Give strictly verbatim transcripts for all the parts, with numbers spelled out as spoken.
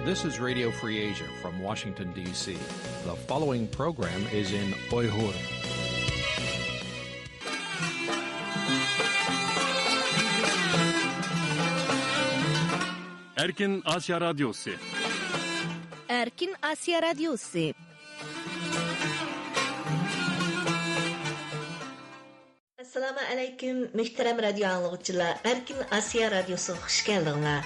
This is Radio Free Asia from Washington, D C. The following program is in Uyghur. Erkin Asiya Radyosu. Erkin Asiya Radyosu. ئەسسالامۇ ئەلەيكۇم، مۆھتەرەم رادىيو ئاڭلىغۇچىلار، ئەركىن ئاسىيا رادىيوسىغا خۇش كەلدىڭلار.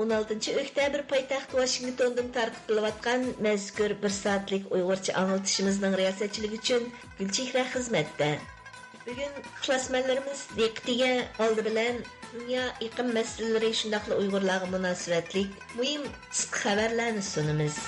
ئون ئالتىنچى ئۆكتەبىر پايتەخت ۋاشىنگتوندىن تارقىتىلىۋاتقان مەزكۇر بىر سائەتلىك ئۇيغۇرچە ئاڭلىتىشىمىزنىڭ رىياسەتچىلىكى ئۈچۈن گۈلچېھرە خىزمەتتە. بۈگۈن ئىخلاسمەنلىرىمىز دىققىتىگە ئالدى بىلەن دۇنيا ئېقىم مەسىلىلىرى شۇنداقلا ئۇيغۇرلارغا مۇناسىۋەتلىك مۇھىم قىسقا خەۋەرلەرنى سۇنىمىز.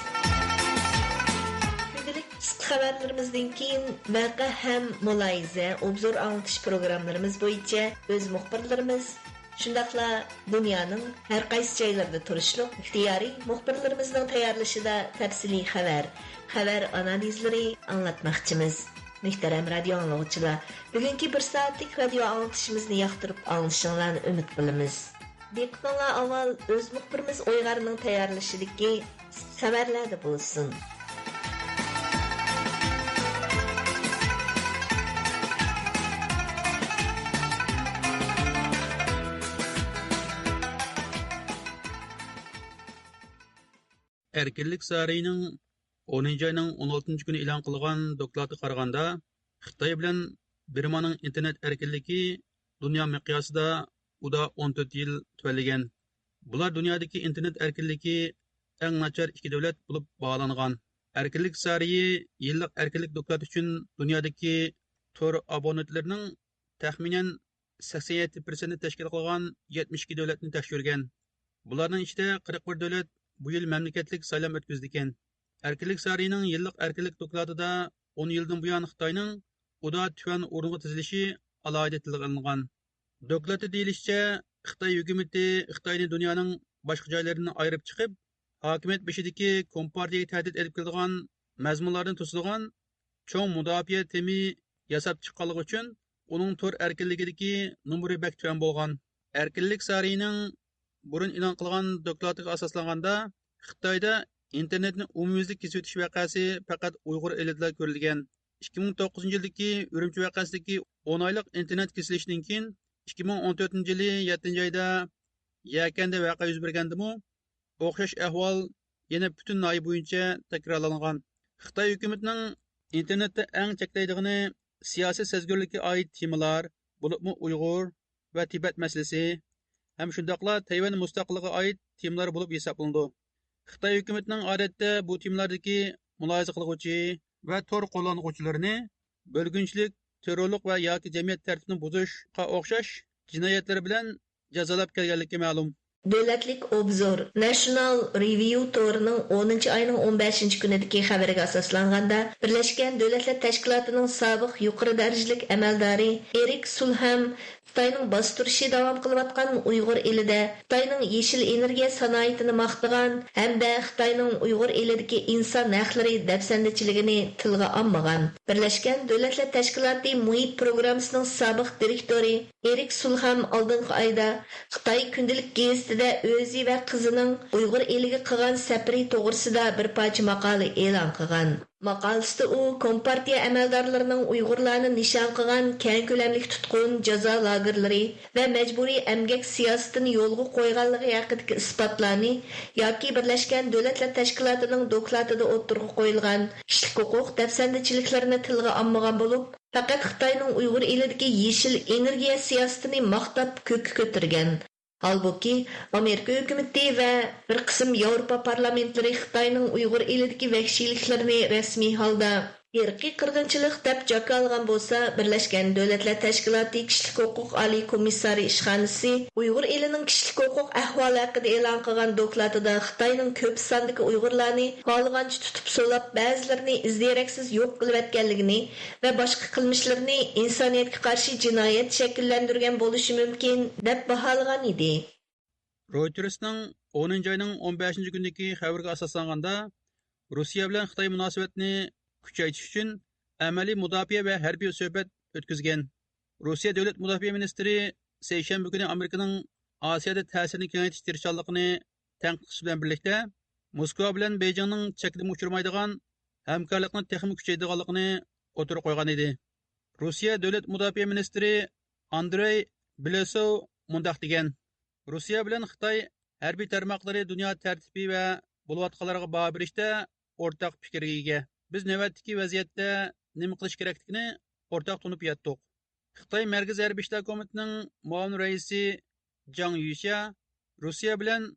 كۈندىلىك قىسقا خەۋەرلىرىمىزدىن كېيىن ۋەقە ھەم مۇلاھىزە، ئوبزور ئاڭلىتىش پروگراممىلىرىمىز بويىچە ئۆز مۇخبىرلىرىمىز، شۇنداقلا دۇنيانىڭ ھەر قايسى جايلىرىدا تۇرۇشلۇق ئىختىيارىي مۇخبىرلىرىمىزنىڭ تەييارلىشىدا تەپسىلىي خەۋەر، خەۋەر ئانالىزلىرى ئاڭلاتماقچىمىز. مۆھتەرەم رادىيو ئاڭلىغۇچىلار، بۈگۈنكى بىر سائەتلىك رادىيو ئاڭلىتىشىمىزنى ياقتۇرۇپ ئاڭلىشىڭلارنى ئۈمىد قىلىمىز. دىققىتىڭلار ئاۋۋال ئۆز مۇخبىرىمىز ئويغارنىڭ تەييارلىشىدىكى خەۋەرلەردە بولسۇن. ئەركىنلىك سارىيىنىڭ ئونىنچى ئاينىڭ ئون ئالتىنچى كۈنى ئېلان قىلغان دوكلاتىغا قارىغاندا، خىتاي بىلەن بىرمانىڭ ئىنتېرنېت ئەركىنلىكى دۇنيا مىقياسىدا ئۇدا ئون تۆت يىل تۆۋەنلىگەن. بۇلار دۇنيادىكى ئىنتېرنېت ئەركىنلىكى ئەڭ ناچار ئىككى دۆلەت بولۇپ باھالانغان. ئەركىنلىك سارىيى يىللىق ئەركىنلىك دوكلاتى ئۈچۈن دۇنيادىكى تور ئابونېنتلىرىنىڭ تەخمىنەن سەكسەن يەتتە پىرسەنتنى تەشكىل قىلغان يەتمىش ئىككى دۆلەتنى تەكشۈرگەن. بۇلارنىڭ ئىچىدە قىرىق بىر دۆلەت بۇ يىل مەملىكەتلىك سايلام ئۆتكۈزىدىكەن. ئەركىنلىك سارىيىنىڭ يىللىق ئەركىنلىك دوكلاتىدا ئون يىلدىن بۇيان خىتاينىڭ ئۇدا تۆۋەن ئورۇنغا تىزىلىشى ئالاھىدە تىلغا ئېلىنغان. دوكلاتتا دېيىلىشىچە، خىتاي ھۆكۈمىتى خىتاينى دۇنيانىڭ باشقا جايلىرىدىن ئايرىپ چىقىپ، ھاكىمىيەت بېشىدىكى كومپارتىيەگە تەھدىت ئېلىپ كېلىدىغان مەزمۇنلاردىن توسىدىغان چوڭ مۇداپىئە تېمى ياساپ چىققانلىقى ئۈچۈن، ئۇنىڭ تور ئەركىنلىكىدىكى نومۇرى بەك تۆۋەن بولغان. ئەركىنلىك سارىيىنىڭ بۇرۇن ئېلان قىلغان دوكلاتىغا ئاساسلانغاندا، خىتايدا ئىنتېرنېتنى ئومۇميۈزلۈك كېسىۋېتىش ۋەقەسى پەقەت ئۇيغۇر ئېلىدىلا كۆرۈلگەن. ئىككى مىڭ توققۇزىنچى يىلدىكى ئۈرۈمچى ۋەقەسىدىكى ئون ئايلىق ئىنتېرنېت كېسىلىشتىن كېيىن، ئىككى مىڭ ئون تۆتىنچى يىلى يەتتىنچى ئايدا يەكەندە ۋەقە يۈز بەرگەندىمۇ، ئوخشاش ئەھۋال يەنە پۈتۈن ناھىيە بويىچە تەكرارلانغان. خىتاي ھۆكۈمىتىنىڭ ئىنتېرنېتتا ئەڭ چەكلەيدىغىنى سىياسىي سەزگۈرلۈككە ئائىت تېمىلار، بولۇپمۇ ئۇيغۇر ۋە تىبەت مەسىلىسى ھەم شۇنداقلا تەيۋەن مۇستەقىللىقىغا ئائىت تېمىلار بولۇپ ھېسابلىنىدۇ. خىتاي ھۆكۈمىتىنىڭ ئادەتتە بۇ تېمىلاردا مۇلاھىزە قىلغۇچى ۋە تور قوللانغۇچىلىرىنى بۆلگۈنچىلىك، تېررورلۇق ۋە ياكى جەمئىيەت تەرتىپىنى بۇزۇشقا ئوخشاش جىنايەتلىرى بىلەن جازالاپ كەلگەنلىكى مەلۇم. دۆلەتلىك ئوبزور، ناشونال رېۋىيۇ تورىنىڭ ئونىنچى ئاينىڭ ئون بەشىنچى كۈنىدىكى خەۋىرىگە ئاساسلانغاندا، بىرلەشكەن دۆلەتلەر تەشكىلاتىنىڭ سابىق يۇقىرى دەرىجىلىك ئەمەلدارى ئېرىك سۇلھام خىتاينىڭ باستۇرۇشى داۋام قىلىۋاتقان ئۇيغۇر ئېلىدە خىتاينىڭ يېشىل ئېنېرگىيە سانائىتىنى ماختىغان ھەمدە خىتاينىڭ ئۇيغۇر ئېلىدىكى ئىنسان ھەقلىرى دەپسەندىچىلىكىنى تىلغا ئالمىغان. بىرلەشكەن دۆلەتلەر تەشكىلاتى مۇھىت پروگراممىسىنىڭ سابىق دىرېكتورى ئېرىك سۇلھام ئالدىنقى ئايدا خىتاي كۈندىلىك گېزىتىدە ئۆزى ۋە قىزىنىڭ ئۇيغۇر ئېلىگە قىلغان سەپىرى توغرىسىدا بىر پارچە ماقالە ئېلان قىلغان. ماقالىسىدە ئۇ، كومپارتىيە ئەمەلدارلىرىنىڭ ئۇيغۇرلارنى نىشان قىلغان كەڭ كۆلەملىك تۇتقۇن، جازا لاگېرلىرى ۋە مەجبۇرىي ئەمگەك سىياسىتىنى يولغا قويغانلىقى ھەققىدىكى ئىسپاتلارنى ياكى بىرلەشكەن دۆلەتلەر تەشكىلاتىنىڭ دوكلاتىدا ئوتتۇرىغا قويۇلغان كىشىلىك ھوقۇق دەپسەندىچىلىكلىرىنى تىلغا ئالمىغان بولۇپ، پەقەت خىتاينىڭ ئۇيغۇر ئېلىدىكى يېشىل ئېنېرگىيە سىياسىتىنى ماختاپ كۆككە كۆتۈرگەن. ھالبۇكى، ئامېرىكا ھۆكۈمىتى ۋە بىر قىسىم ياۋروپا پارلامېنتلىرى خىتاينىڭ ئۇيغۇر ئېلىدىكى ۋەھشىيلىكلىرىنى رەسمىي ھالدا ئىرقىي قىرغىنچىلىق دەپ جاكارلىغان بولسا، بىرلەشكەن دۆلەتلەر تەشكىلاتى كىشىلىك ھوقۇق ئالىي كومىسسارى ئىشخانىسى ئۇيغۇر ئېلىنىڭ كىشىلىك ھوقۇق ئەھۋالى ھەققىدە ئېلان قىلغان دوكلاتىدا خىتاينىڭ كۆپ ساندىكى ئۇيغۇرلارنى خالىغانچە تۇتۇپ سولاپ، بەزىلىرىنى ئىز-دېرەكسىز يوق قىلىۋەتكەنلىكىنى ۋە باشقا قىلمىشلىرىنى ئىنسانىيەتكە قارشى جىنايەت شەكىللەندۈرگەن بولۇشى مۇمكىن، دەپ باھالىغان ئىدى. رويتېرسنىڭ ئونىنچى ئاينىڭ ئون بەشىنچى كۈنىدىكى خەۋىرىگە ئاساسلانغاندا، روسىيە بىلەن خىتاي مۇناسىۋەتنى كۈچەيتىش ئۈچۈن ئەمەلىي مۇداپىئە ۋە ھەربىي سۆھبەت ئۆتكۈزگەن. روسىيە دۆلەت مۇداپىئە مىنىستىرى سەيشەنبە كۈنى ئامېرىكىنىڭ ئاسىيادا تەسىرىنى كېڭەيتىش تىرىشچانلىقىنى تەنقىد قىلىش بىلەن بىرلىكتە، موسكۋا بىلەن بېيجىڭنىڭ چەكلىمە ئۇچرىمايدىغان ھەمكارلىقنى تېخىمۇ كۈچەيتىدىغانلىقىنى ئوتتۇرىغا قويغان ئىدى. روسىيە دۆلەت مۇداپىئە مىنىستىرى ئاندرېي بىلېسوۋ مۇنداق دېگەن: روسىيە بىلەن خىتاي ھەربىي تارماقلىرى دۇنيا تەرتىپى ۋە بولۇۋاتقانلارغا باھا بېرىشتە ئورتاق پىكىرگە ئىگە. بىز نۆۋەتتىكى ۋەزىيەتتە نېمە قىلىش كېرەكلىكىنى ئورتاق تونۇپ يەتتۇق. خىتاي مەركىزىي ھەربىي ئىشلار كومىتېتىنىڭ مۇئاۋىن رەئىسى جاڭ يۈشيا روسىيە بىلەن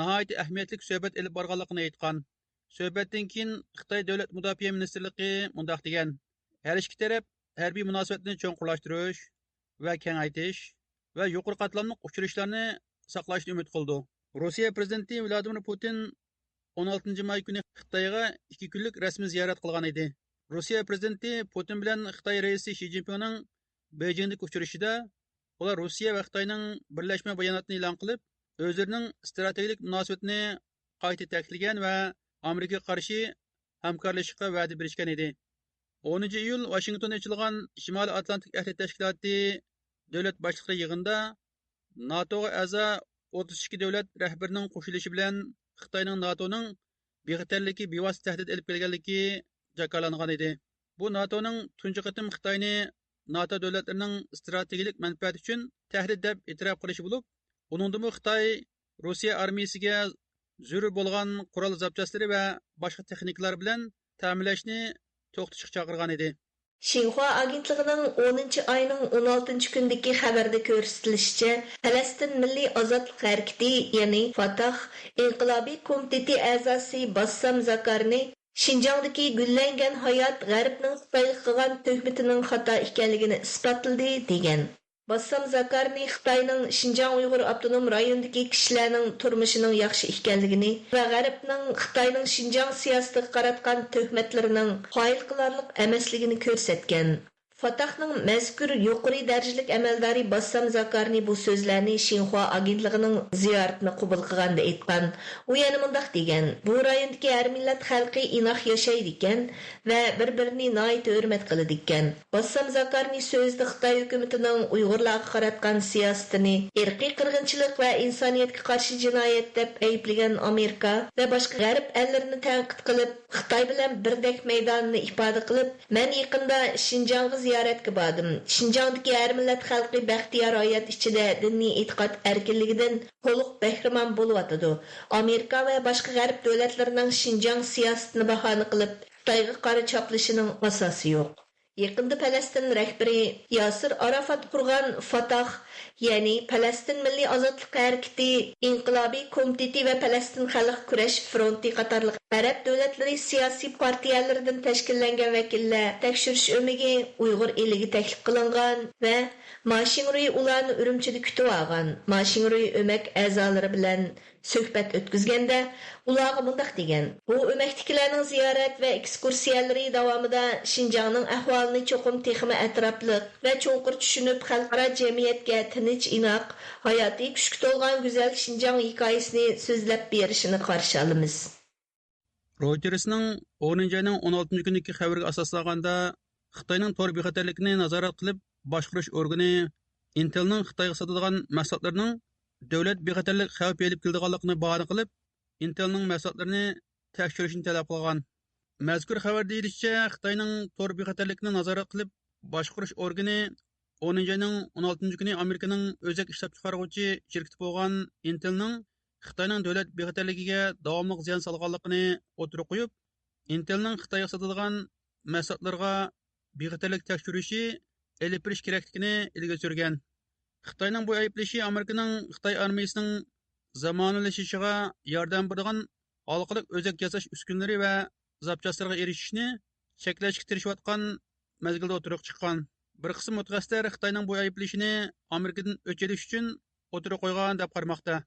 ناھايىتى ئەھمىيەتلىك سۆھبەت ئېلىپ بارغانلىقىنى ئېيتقان. سۆھبەتتىن كېيىن خىتاي دۆلەت مۇداپىئە مىنىستىرلىقى مۇنداق دېگەن: ھەر ئىككى تەرەپ ھەربىي مۇناسىۋەتنى چوڭقۇرلاشتۇرۇش ۋە كېڭەيتىش ۋە يۇقىرى قاتلاملىق ئۇچرىشىشلارنى ساقلاشنى ئۈمىد قىلىدۇ. روسىيە پىرېزىدېنتى ۋلادىمىر پۇتىن ئون ئالتىنچى ماي كۈنى خىتايغا ئىككى كۈنلۈك رەسمىي زىيارەت قىلغان ئىدى. روسىيە پىرېزىدېنتى پۇتىن بىلەن خىتاي رەئىسى شى جىنپىڭنىڭ بېيجىڭدىكى ئۇچرىشىشىدا ئۇلار روسىيە ۋە خىتاينىڭ بىرلەشمە باياناتىنى ئېلان قىلىپ، ئۆزلىرىنىڭ ئىستراتېگىيەلىك مۇناسىۋىتىنى قايتا تەكىتلىگەن ۋە ئامېرىكىغا قارشى ھەمكارلىشىشقا ۋەدە بېرىشكەن ئىدى. ئونىنچى ئىيۇل ۋاشىنگتوندا ئېچىلغان شىمالىي ئاتلانتىك ئەھدى تەشكىلاتى دۆلەت باشلىقلىرى يىغىنىدا ناتوغا ئەزا ئوتتۇز ئىككى دۆلەت رەھبىرىنىڭ قوشۇلۇشى بىلەن خىتاينىڭ ناتونىڭ بىخەتەرلىكى بىۋاسىتە تەھدىت ئېلىپ كەلگەنلىكى جاكارلانغان ئىدى. بۇ ناتونىڭ تۇنجى قېتىم خىتاينى ناتو دۆلەتلىرىنىڭ ئىستراتېگىيەلىك مەنپەئەتى ئۈچۈن تەھدىت دەپ ئېتىراپ قىلىشى بولۇپ، ئۇنىڭدىمۇ خىتاي روسىيە ئارمىيىسىگە زۆرۈر بولغان قورال زاپچاسلىرى ۋە باشقا تېخنىكىلار بىلەن تەمىنلەشنى توختىتىشقا چاقىرغان ئىدى. شىنخۇا ئاگېنتلىقىنىڭ ئونىنچى ئاينىڭ ئون ئالتىنچى كۈنىدىكى خەۋىرىدە كۆرسىتىلىشىچە، پەلەستىن مىللىي ئازادلىق ھەرىكىتى، يەنى فاتاھ، ئىنقىلابىي كومىتېتى ئەزاسى باسسام زاكارنى شىنجاڭدىكى گۈللەنگەن ھايات غەربنىڭ خىتايغا قىلغان تۆھمىتىنىڭ خاتا ئىكەنلىكىنى ئىسپاتلىدى، دېگەن. باسسام زاكارنى خىتاينىڭ شىنجاڭ ئۇيغۇر ئاپتونوم رايونىدىكى كىشىلەرنىڭ تۇرمۇشىنىڭ ياخشى ئىكەنلىكىنى ۋە غەربنىڭ خىتاينىڭ شىنجاڭ سىياسىتىگە قاراتقان تۆھمەتلىرىنىڭ قايىل قىلارلىق ئەمەسلىكىنى كۆرسەتكەن. فاتاھنىڭ مەزكۇر يۇقىرى دەرىجىلىك ئەمەلدارى باسسام زاكارنى بۇ سۆزلەرنى شىنخۇا ئاگېنتلىقىنىڭ زىيارىتىنى قوبۇل قىلغاندا ئېيتقان. ئۇ يەنە مۇنداق دېگەن: بۇ رايوندىكى ھەر مىللەت خەلقى ئىناق ياشايدىكەن ۋە بىر-بىرىنى ناھايىتى ھۆرمەت قىلىدىكەن. باسسام زاكارنى سۆزىدە خىتاي ھۆكۈمىتىنىڭ ئۇيغۇرلارغا قاراتقان سىياسىتىنى ئىرقىي قىرغىنچىلىق ۋە ئىنسانىيەتكە قارشى جىنايەت دەپ ئەيىبلىگەن ئامېرىكا ۋە باشقا غەرب ئەللىرىنى تەنقىد قىلىپ، خىتاي بىلەن بىردەك مەيدانىنى ئىپادە قىلىپ، مەن يېقىندا شىنجاڭغا زىيارەتكە باردىم. شىنجاڭدىكى ھەر مىللەت خەلقى بەختىيار ھايات ئىچىدە دىنىي ئېتىقاد ئەركىنلىكىدىن تولۇق بەھرىمەن بولۇۋاتىدۇ. ئامېرىكا ۋە باشقا غەرب دۆلەتلىرىنىڭ شىنجاڭ سىياسىتىنى باھانە قىلىپ، خىتايغا قارا چاپلىشىنىڭ ئاساسى يوق. يېقىندا پەلەستىن رەھبىرى ياسىر ئاراپات قۇرغان فاتاھ، يەنى پەلەستىن مىللىي ئازادلىق ھەرىكىتى، ئىنقىلابىي كومىتېتى ۋە پەلەستىن خەلق كۈرەش فرونتى قاتارلىق ئەرەب دۆلەتلىرى سىياسىي پارتىيەلىرىدىن تەشكىللەنگەن ۋەكىللەر تەكشۈرۈش ئۆمىكى ئۇيغۇر ئېلىگە تەكلىپ قىلىنغان ۋە ما شىڭرۇي ئۇلارنى ئۈرۈمچىدە كۈتۈۋالغان. ما شىڭرۇي ئۆمەك ئەزالىرى بىلەن سۆھبەت ئۆتكۈزگەندە، ئۇلارغا مۇنداق دېگەن: بۇ ئۆمەكتىكىلەرنىڭ زىيارەت ۋە ئېكسكۇرسىيەلىرى داۋامىدا شىنجاڭنىڭ ئەھۋالىنى چوقۇم تېخىمۇ ئەتراپلىق ۋە چوڭقۇر چۈشىنىپ، خەلقئارا جەمئىيەتكە تىنچ، ئىناق، ھاياتىي كۈچكە تولغان گۈزەل شىنجاڭ ھېكايىسىنى سۆزلەپ بېرىشىنى قارشى ئالىمىز. رويتېرسنىڭ ئونىنچى ئاينىڭ ئون ئالتىنچى كۈنىدىكى خەۋىرىگە ئاساسلانغاندا، خىتاينىڭ تور بىخەتەرلىكىنى نازارەت قىلىپ باشقۇرۇش ئورگىنى ئىنتېلنىڭ خىتايغا ساتىدىغان مەھسۇلاتلىرىنىڭ دۆلەت بىخەتەرلىك خەۋپ ئېلىپ كېلىدىغانلىقىنى باھانە قىلىپ، ئىنتېلنىڭ مەھسۇلاتلىرىنى تەكشۈرۈشنى تەلەپ قىلغان. مەزكۇر خەۋەردە دېيىلىشىچە، خىتاينىڭ تور بىخەتەرلىكىنى نازارەت قىلىپ باشقۇرۇش ئورگىنى ئونىنچى ئاينىڭ ئون ئالتىنچى كۈنى ئامېرىكىنىڭ ئۆزەك ئىشلەپچىقارغۇچى شىركىتى بولغان ئىنتېلنىڭ خىتاينىڭ دۆلەت بىخەتەرلىكىگە داۋاملىق زىيان سالغانلىقىنى ئوتتۇرىغا قويۇپ، ئىنتېلنىڭ خىتايغا ساتىدىغان مەھسۇلاتلىرىغا بىخەتەرلىك تەكشۈرۈشى ئېلىپ بېرىش كېرەكلىكىنى ئىلگىرى سۈرگەن. خىتاينىڭ بۇ ئەيىبلىشى ئامېرىكىنىڭ خىتاي ئارمىيىسىنىڭ زامانىۋىلىشىشىغا ياردەم بېرىدىغان ھالقىلىق ئۆزەك ياساش ئۈسكۈنىلىرى ۋە زاپچاسلىرىغا ئېرىشىشنى چەكلەشكە تىرىشىۋاتقان مەزگىلدە ئوتتۇرىغا چىققان. بىر قىسىم مۇتەخەسسىسلەر خىتاينىڭ بۇ ئەيىبلىشىنى ئامېرىكىدىن ئۆچ ئېلىش ئۈچۈن ئوتتۇرىغا قويغان دەپ قارىماقتا.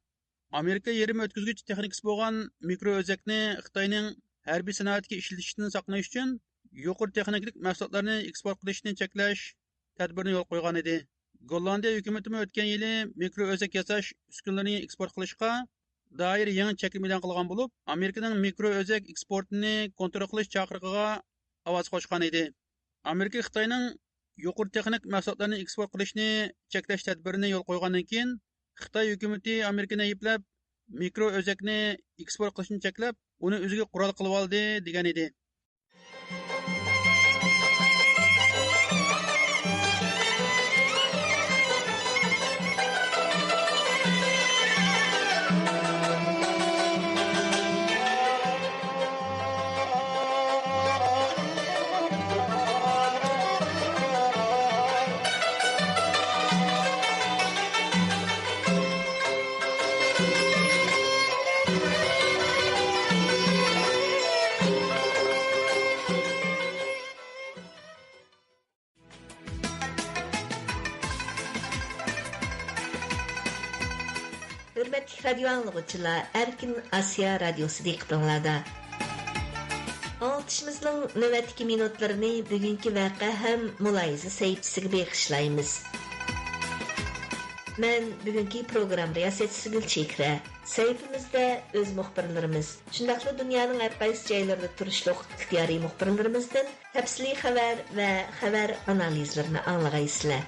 ئامېرىكا يېرىم ئۆتكۈزگۈچ تېخنىكىسى بولغان مىكرو ئۆزەكنى خىتاينىڭ ھەربىي سانائەتكە ئىشلىتىشتىن ساقلىنىش ئۈچۈن يۇقىرى تېخنىكىلىق مەھسۇلاتلارنى ئېكسپورت قىلىشنى چەكلەش تەدبىرىنى يولغا قويغان ئىدى. گوللاندىيە ھۆكۈمىتىمۇ ئۆتكەن يىلى مىكرو ئۆزەك ياساش ئۈسكۈنىلىرىنى ئېكسپورت قىلىشقا دائىر يېڭى چەكلىمە ئېلان قىلغان بولۇپ، ئامېرىكىنىڭ مىكرو ئۆزەك ئېكسپورتىنى كونترول قىلىش چاقىرىقىغا ئاۋاز قوشقان ئىدى. ئامېرىكا خىتاينىڭ يۇقىرى تېخنىك مەھسۇلاتلارنى ئېكسپورت قىلىشنى چەكلەش تەدبىرىنى يولغا قويغاندىن كېيىن، خىتاي ھۆكۈمىتى ئامېرىكىنى ئەيىبلەپ، مىكرو ئۆزەكنى ئېكسپورت قىلىشنى چەكلەپ، ئۇنى ئۆزىگە قورال قىلىۋالدى، دېگەن ئىدى. ھۆرمەتلىك رادىيو ئاڭلىغۇچىلار، ئەركىن ئاسىيا رادىيوسى دىققىتىڭلاردا. ئاڭلىتىشىمىزنىڭ نۆۋەتتىكى مىنۇتلىرىنى بۈگۈنكى ۋەقە ھەم مۇلاھىزە سەھىپىسىگە بېغىشلايمىز. مەن بۈگۈنكى پروگرامما رىياسەتچىسى گۈلچېھرە. سەھىپىمىزدە ئۆز مۇخبىرلىرىمىز، شۇنداقلا دۇنيانىڭ ھەر قايسى جايلىرىدا تۇرۇشلۇق ئىختىيارىي مۇخبىرلىرىمىزدىن تەپسىلىي خەۋەر ۋە خەۋەر ئانالىزلىرىنى ئاڭلىغايسىلەر.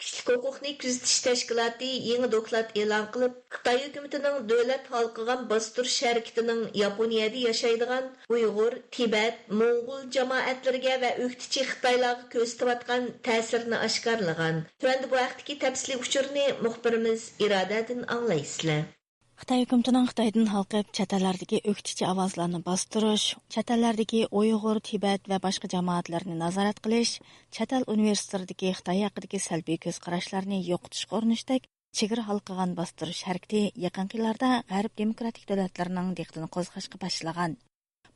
كىشىلىك ھوقۇقنى كۆزىتىش تەشكىلاتى يېڭى دوكلات ئېلان قىلىپ، خىتاي ھۆكۈمىتىنىڭ دۆلەت ھالقىغان باستۇرۇش ھەرىكىتىنىڭ ياپونىيەدە ياشايدىغان ئۇيغۇر، تىبەت، موڭغۇل جامائەتلىرىگە ۋە ئۆكتىچى خىتايلارغا كۆرسىتىۋاتقان تەسىرىنى ئاشكارىلىغان. تۆۋەندە بۇ ھەقتىكى تەپسىلىي ئۇچۇرنى مۇخبىرىمىز ئىرادەدىن ئاڭلايسىلەر. خىتاي ھۆكۈمىتىنىڭ خىتايدىن ھالقىپ، چەت ئەللەردىكى ئۆكتىچى ئاۋازلارنى باستۇرۇش، چەت ئەللەردىكى ئۇيغۇر، تىبەت ۋە باشقا جامائەتلەرنى نازارەت قىلىش، چەت ئەل ئۇنىۋېرسىتېتلىرىدىكى خىتاي ھەققىدىكى سەلبىي كۆز قاراشلارنى يوقىتىشقا ئۇرۇنۇشتەك چېگرا ھالقىغان باستۇرۇش ھەرىكىتى يېقىنقى يىللاردا غەرب دېموكراتىك دۆلەتلىرىنىڭ دىققىتىنى قوزغاشقا باشلىغان.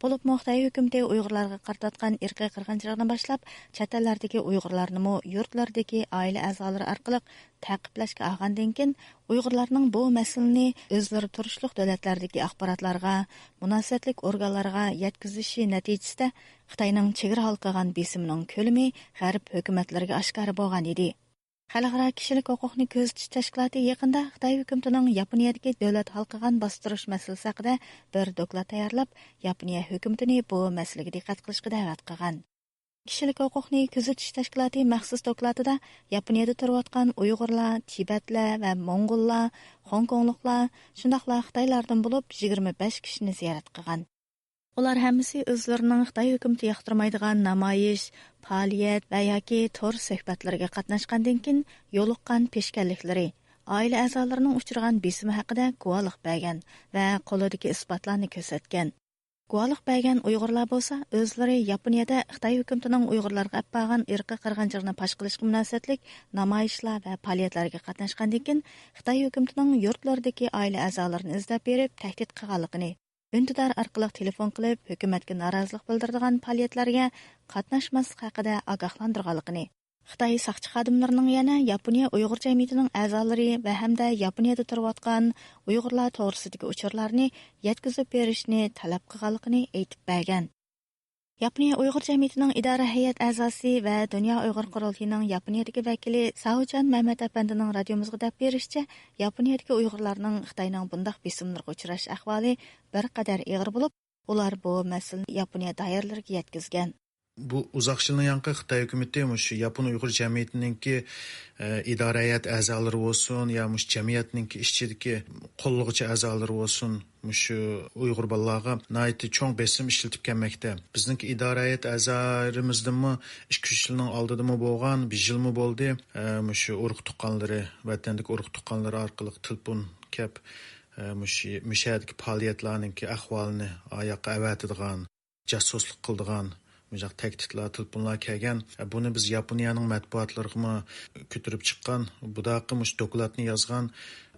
بولۇپمۇ خىتاي ھۆكۈمىتى ئۇيغۇرلارغا قارىتىۋاتقان ئىرقىي قىرغىنچىلىقنى باشلاپ، چەت ئەللەردىكى ئۇيغۇرلارنىمۇ يۇرتلىرىدىكى ئائىلە ئەزالىرى ئارقىلىق تەقىبلەشكە ئالغاندىن كېيىن، ئۇيغۇرلارنىڭ بۇ مەسىلىنى ئۆزلىرى تۇرۇشلۇق دۆلەتلەردىكى ئاخباراتلارغا، مۇناسىۋەتلىك ئورگانلارغا يەتكۈزۈشى نەتىجىسىدە، خىتاينىڭ چېگرا ھالقىغان بېسىمىنىڭ كۆلىمى غەرب ھۆكۈمەتلىرىگە ئاشكارا بولغان ئىدى. خەلقئارا كىشىلىك ھوقۇقنى كۆزىتىش تەشكىلاتى يېقىندا خىتاي ھۆكۈمىتىنىڭ ياپونىيەدىكى دۆلەت ھالقىغان باستۇرۇش مەسىلىسى ھەققىدە بىر دوكلات تەييارلاپ، ياپونىيە ھۆكۈمىتىنى بۇ مەسىلىگە دىققەت قىلىشقا دەۋەت قىلغان. كىشىلىك ھوقۇقنى كۆزىتىش تەشكىلاتى مەخسۇس دوكلاتىدا ياپونىيەدە تۇرۇۋاتقان ئۇيغۇرلار، تىبەتلەر ۋە موڭغۇللار، خوڭكوڭلۇقلار، شۇنداقلا خىتايلاردىن بولۇپ يىگىرمە بەش كىشىنى زىيارەت قىلغان. ئۇلار ھەممىسى ئۆزلىرىنىڭ خىتاي ھۆكۈمىتى ياقتۇرمايدىغان نامايىش، پائالىيەت ۋە ياكى تور سۆھبەتلىرىگە قاتناشقاندىن كېيىن يولۇققان پېشكەللىكلىرى، ئائىلە ئەزالىرىنىڭ ئۇچرىغان بېسىمى ھەققىدە گۇۋاھلىق بەرگەن ۋە قولىدىكى ئىسپاتلارنى كۆرسەتكەن. گۇۋاھلىق بەرگەن ئۇيغۇرلار بولسا ئۆزلىرى ياپونىيەدە خىتاي ھۆكۈمىتىنىڭ ئۇيغۇرلارغا ئەپ بارغان ئىرقىي قىرغىنچىلىقنى پاش قىلىشقا مۇناسىۋەتلىك نامايىشلار ۋە پائالىيەتلەرگە قاتناشقاندىن كېيىن خىتاي ھۆكۈمىتىنىڭ يۇرتلىرىدىكى ئائىلە ئەزالىرىنى ئىزدەپ بېرىپ تەھدىت قىلغانلىقىنى، ئۈندىدار ئارقىلىق تېلېفون قىلىپ، ھۆكۈمەتكە نارازىلىق بىلدۈرىدىغان پائالىيەتلەرگە قاتناشماسلىق ھەققىدە ئاگاھلاندۇرغانلىقىنى، خىتاي ساقچى خادىملىرىنىڭ يەنە ياپونىيە ئۇيغۇر جەمئىيىتىنىڭ ئەزالىرى ۋە ھەمدە ياپونىيەدە تۇرۇۋاتقان ئۇيغۇرلار توغرىسىدىكى ئۇچۇرلارنى يەتكۈزۈپ بېرىشنى تەلەپ قىلغانلىقىنى ئېيتىپ بەرگەن. ياپونىيە ئۇيغۇر جەمئىيىتىنىڭ ئىدارە ھەيئەت ئەزاسى ۋە دۇنيا ئۇيغۇر قۇرۇلتىيىنىڭ ياپونىيەدىكى ۋەكىلى ساۋۇجان مەمەت ئەپەندىنىڭ رادىيومىزغا دەپ بېرىشىچە، ياپونىيەدىكى ئۇيغۇرلارنىڭ خىتاينىڭ بۇنداق بېسىملىرىغا ئۇچراش ئەھۋالى بىر قەدەر ئېغىر بولۇپ، ئۇلار بۇ مەسىلىنى ياپونىيە دائىرىلىرىگە يەتكۈزگەن. بۇ ئۇزاق يىلنىڭ يانقى خىتاي ھۆكۈمىتى مۇشۇ ياپون ئۇيغۇر جەمئىيىتىنىڭكى، ئە، ئىدارە ھەيئەت ئەزالىرى بولسۇن يا مۇشۇ جەمئىيەتنىڭكى ئىچىدىكى قوللىغۇچى ئەزالىرى بولسۇن، مۇشۇ ئۇيغۇر بالىلارغا ناھايىتى چوڭ بېسىم ئىشلىتىپ كەلمەكتە. بىزنىڭكى ئىدارە ھەيئەت ئەزالىرىمىزدىنمۇ ئىككى، ئۈچ يىلنىڭ ئالدىدىمۇ بولغان، بىر يىلمۇ بولدى. ئە، مۇشۇ ئۇرۇق تۇغقانلىرى، ۋەتەندىكى ئۇرۇق تۇغقانلىرى ئارقىلىق تېلېفون كەپ، ئە، مۇشۇ، مۇشۇ يەردىكى پائالىيەتلەرنىڭكى ئەھۋالىنى ئاياققا ئەۋەتىدىغان، جاسۇسلۇق قىلىدىغان مۇشۇنداق تەھدىتلەر، تېلېفونلار كەلگەن. بۇنى بىز ياپونىيەنىڭ مەتبۇئاتلىرىغىمۇ كۆتۈرۈپ چىققان. بۇداقى مۇشۇ دوكلاتنى يازغان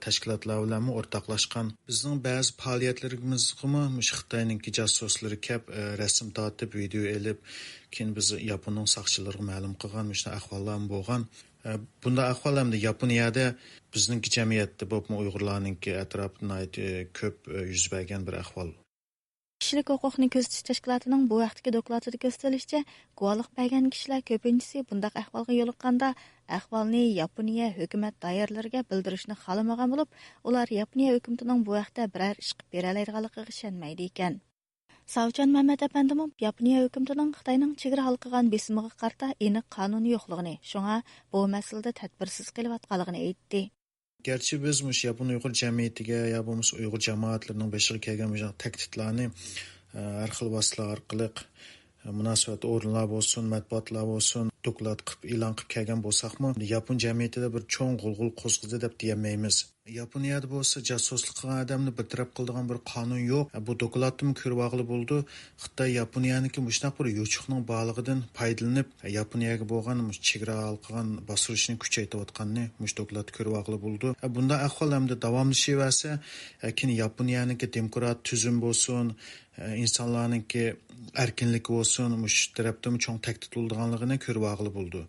تەشكىلاتلار بىلەنمۇ ئورتاقلاشقان. بىزنىڭ بەزى پائالىيەتلىرىمىزغىمۇ مۇشۇ خىتاينىڭكى جاسۇسلىرى كەپ، ئە، رەسىم تارتىپ، ۋىدېئو ئېلىپ، كېيىن بىز ياپوننىڭ ساقچىلىرىغا مەلۇم قىلغان مۇشۇنداق ئەھۋاللارمۇ بولغان. ئە، بۇنداق ئەھۋال ئەمدى ياپونىيەدە بىزنىڭكى جەمئىيەتتە بولۇپمۇ ئۇيغۇرلارنىڭكى ئەتراپىدا ناھايىتى كۆپ، ئە، يۈز بەرگەن بىر ئەھۋال. كىشىلىك ھوقۇقنى كۆزىتىش تەشكىلاتىنىڭ بۇ ھەقتىكى دوكلاتىدا كۆرسىتىلىشىچە، گۇۋاھلىق بەرگەن كىشىلەر كۆپىنچىسى بۇنداق ئەھۋالغا يولۇققاندا، ئەھۋالنى ياپونىيە ھۆكۈمەت دائىرىلىرىگە بىلدۈرۈشنى خالىمىغان بولۇپ، ئۇلار ياپونىيە ھۆكۈمىتىنىڭ بۇ ھەقتە بىرەر ئىش قىلىپ بېرەلەيدىغانلىقىغا ئىشەنمەيدىكەن. ساۋچان مەمەت ئەپەندىمۇ ياپونىيە ھۆكۈمىتىنىڭ خىتاينىڭ چېگرا ھالقىغان بېسىمىغا قارىتا ئېنىق قانۇنى يوقلۇقىنى، شۇڭا بۇ مەسىلىدە تەدبىرسىز قېلىۋاتقانلىقىنى ئېيتتى. گەرچە بىز مۇشۇ ياپون ئۇيغۇر جەمئىيىتىگە يا بولمىسا ئۇيغۇر جامائەتلىرىنىڭ بېشىغا كەلگەن مۇشۇنداق تەھدىتلەرنى، ئە، ھەر خىل ۋاسىتىلەر ئارقىلىق، ئە، مۇناسىۋەتلىك ئورۇنلار بولسۇن، مەتبۇئاتلار بولسۇن، دوكلات قىلىپ، ئېلان قىلىپ كەلگەن بولساقمۇ، ياپون جەمئىيىتىدە بىر چوڭ غۇلغۇلا قوزغىدى دەپ دېيەلمەيمىز. ياپونىيەدە بولسا جاسۇسلۇق قىلغان ئادەمنى بىر تەرەپ قىلىدىغان بىر قانۇن يوق. بۇ دوكلاتتىمۇ كۆرۈۋالغىلى بولىدۇ. خىتاي ياپونىيەنىڭكى مۇشۇنداق بىر يوچۇقنىڭ بارلىقىدىن پايدىلىنىپ، ياپونىيەگە بولغان مۇشۇ چېگرا ھالقىغان باستۇرۇشنى كۈچەيتىۋاتقاننى مۇشۇ دوكلاتتا كۆرۈۋالغىلى بولىدۇ. بۇنداق ئەھۋال ئەمدى داۋاملىشىۋەرسە، كېيىن ياپونىيەنىڭكى دېموكرات تۈزۈم بولسۇن، ئىنسانلارنىڭكى ئەركىنلىكى بولسۇن، مۇشۇ تەرەپتىمۇ چوڭ تەھدىت بولىدىغانلىقىنى كۆرۈۋالغىلى بولىدۇ.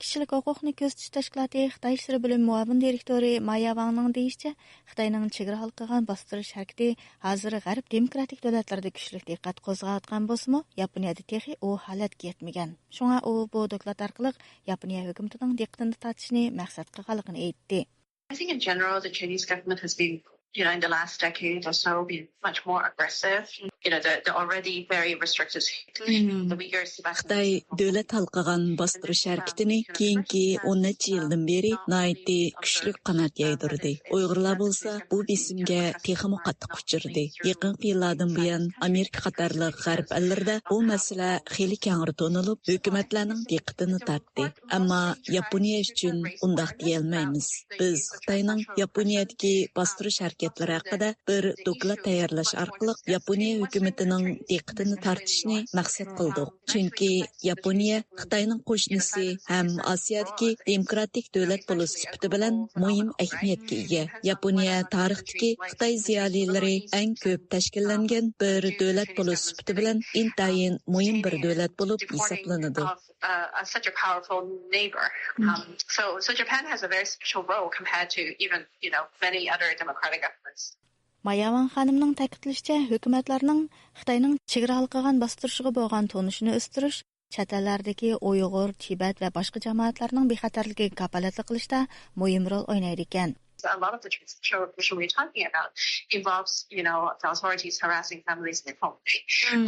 كىشىلىك ھوقۇقنى كۆزىتىش تەشكىلاتى خىتاي ئىشلىرى بۆلۈم مۇئاۋىن دىرېكتورى مايا ۋاڭنىڭ دېيىشىچە، خىتاينىڭ چېگرا ھالقىغان باستۇرۇش ھەرىكىتى ھازىر غەرب دېموكراتىك دۆلەتلىرىدە كۈچلۈك دىققەت قوزغاۋاتقان بولسىمۇ، ياپونىيەدە تېخى ئۇ ھالەتكە يەتمىگەن. شۇڭا ئۇ بۇ دوكلات ئارقىلىق ياپونىيە ھۆكۈمىتىنىڭ دىققىتىنى تارتىشنى مەقسەت قىلغانلىقىنى ئېيتتى. I think in general, the Chinese government has been, you know, in the last decade or so, been much more aggressive. You know, the, the already very restricted, the Uyghurs, Tibetans, خىتاي دۆلەت ھالقىغان باستۇرۇش ھەرىكىتىنى كېيىنكى ئون نەچچە يىلدىن بېرى ناھايىتى كۈچلۈك قانات يايدۇردى. ئۇيغۇرلار بولسا بۇ بېسىمگە تېخىمۇ قاتتىق ئۇچرىدى. يېقىنقى يىللاردىن بۇيان ئامېرىكا قاتارلىق غەرب ئەللىرىدە بۇ مەسىلە خېلى كەڭرى تونۇلۇپ، ھۆكۈمەتلەرنىڭ دىققىتىنى تارتتى. ئەمما ياپونىيە ئۈچۈن ئۇنداق دېيەلمەيمىز. بىز خىتاينىڭ ياپونىيەدىكى باستۇرۇش ھەرىكەتلىرى ھەققىدە بىر دوكلات تەييارلاش ئارقىلىق ياپونىيە ھۆكۈمىتىنىڭ دىققىتىنى تارتىشنى مەقسەت قىلدۇق. چۈنكى ياپونىيە خىتاينىڭ قوشنىسى ھەم ئاسىيادىكى دېموكراتىك دۆلەت بولۇش سۈپىتى بىلەن مۇھىم ئەھمىيەتكە ئىگە. ياپونىيە تارىختىكى خىتاي زىيالىيلىرى ئەڭ كۆپ تەشكىللەنگەن بىر دۆلەت بولۇش سۈپىتى بىلەن ئىنتايىن مۇھىم بىر دۆلەت بولۇپ ھېسابلىنىدۇ. Uh, uh, such a powerful neighbor. Um, so, so Japan has a very special role compared to even, you know, many other democratic governments. ماياۋان خانىمنىڭ تەكىتلىشىچە، ھۆكۈمەتلەرنىڭ خىتاينىڭ چېگرا ھالقىغان باستۇرۇشىغا بولغان تونۇشىنى ئۆستۈرۈش، چەت ئەللەردىكى ئۇيغۇر، تىبەت ۋە باشقا جامائەتلەرنىڭ بىخەتەرلىكىگە كاپالەتلىك قىلىشتا مۇھىم رول ئوينايدىكەن. A lot of the transnational repression we're talking about involves, you know, the authorities harassing families in their home.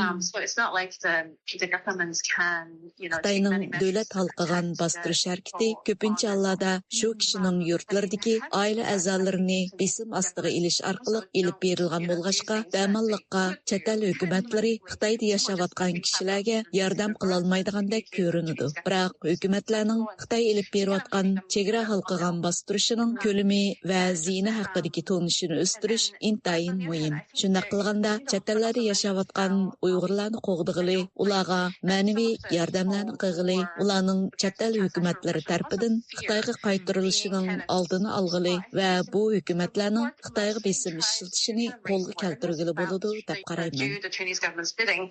Um, so it's not like the, the governments can, you know, take خىتاينىڭ many دۆلەت measures ھالقىغان باستۇرۇش ھەرىكىتى كۆپىنچە ھاللاردا شۇ كىشىنىڭ يۇرتلىرىدىكى ئائىلە ئەزالىرىنى بېسىم ئاستىغا ئېلىش ئارقىلىق ئېلىپ بېرىلغان بولغاچقا، بىئامانلىققا چەت ئەل ھۆكۈمەتلىرى خىتايدا ياشاۋاتقان كىشىلەرگە ياردەم قىلالمايدىغاندەك كۆرۈنىدۇ. بىراق ھۆكۈمەتلەرنىڭ خىتاي ئېلىپ بېرىۋاتقان چېگرا ھالقىغان باستۇرۇشىنىڭ كۆلىمى ۋە زىيىنى ھەققىدىكى تونۇشىنى ئۆستۈرۈش ئىنتايىن مۇھىم. شۇنداق قىلغاندا، چەت ئەللەردە ياشاۋاتقان ئۇيغۇرلارنى قوغدىغىلى، ئۇلارغا مەنىۋى ياردەملەرنى قىلغىلى، ئۇلارنىڭ چەت ئەل ھۆكۈمەتلىرى تەرىپىدىن خىتايغا قايتۇرۇلۇشىنىڭ ئالدىنى ئالغىلى ۋە بۇ ھۆكۈمەتلەرنىڭ خىتايغا بېسىم ئىشلىتىشىنى قولغا كەلتۈرگىلى بولىدۇ، دەپ قارايمەن. The Chinese government's bidding,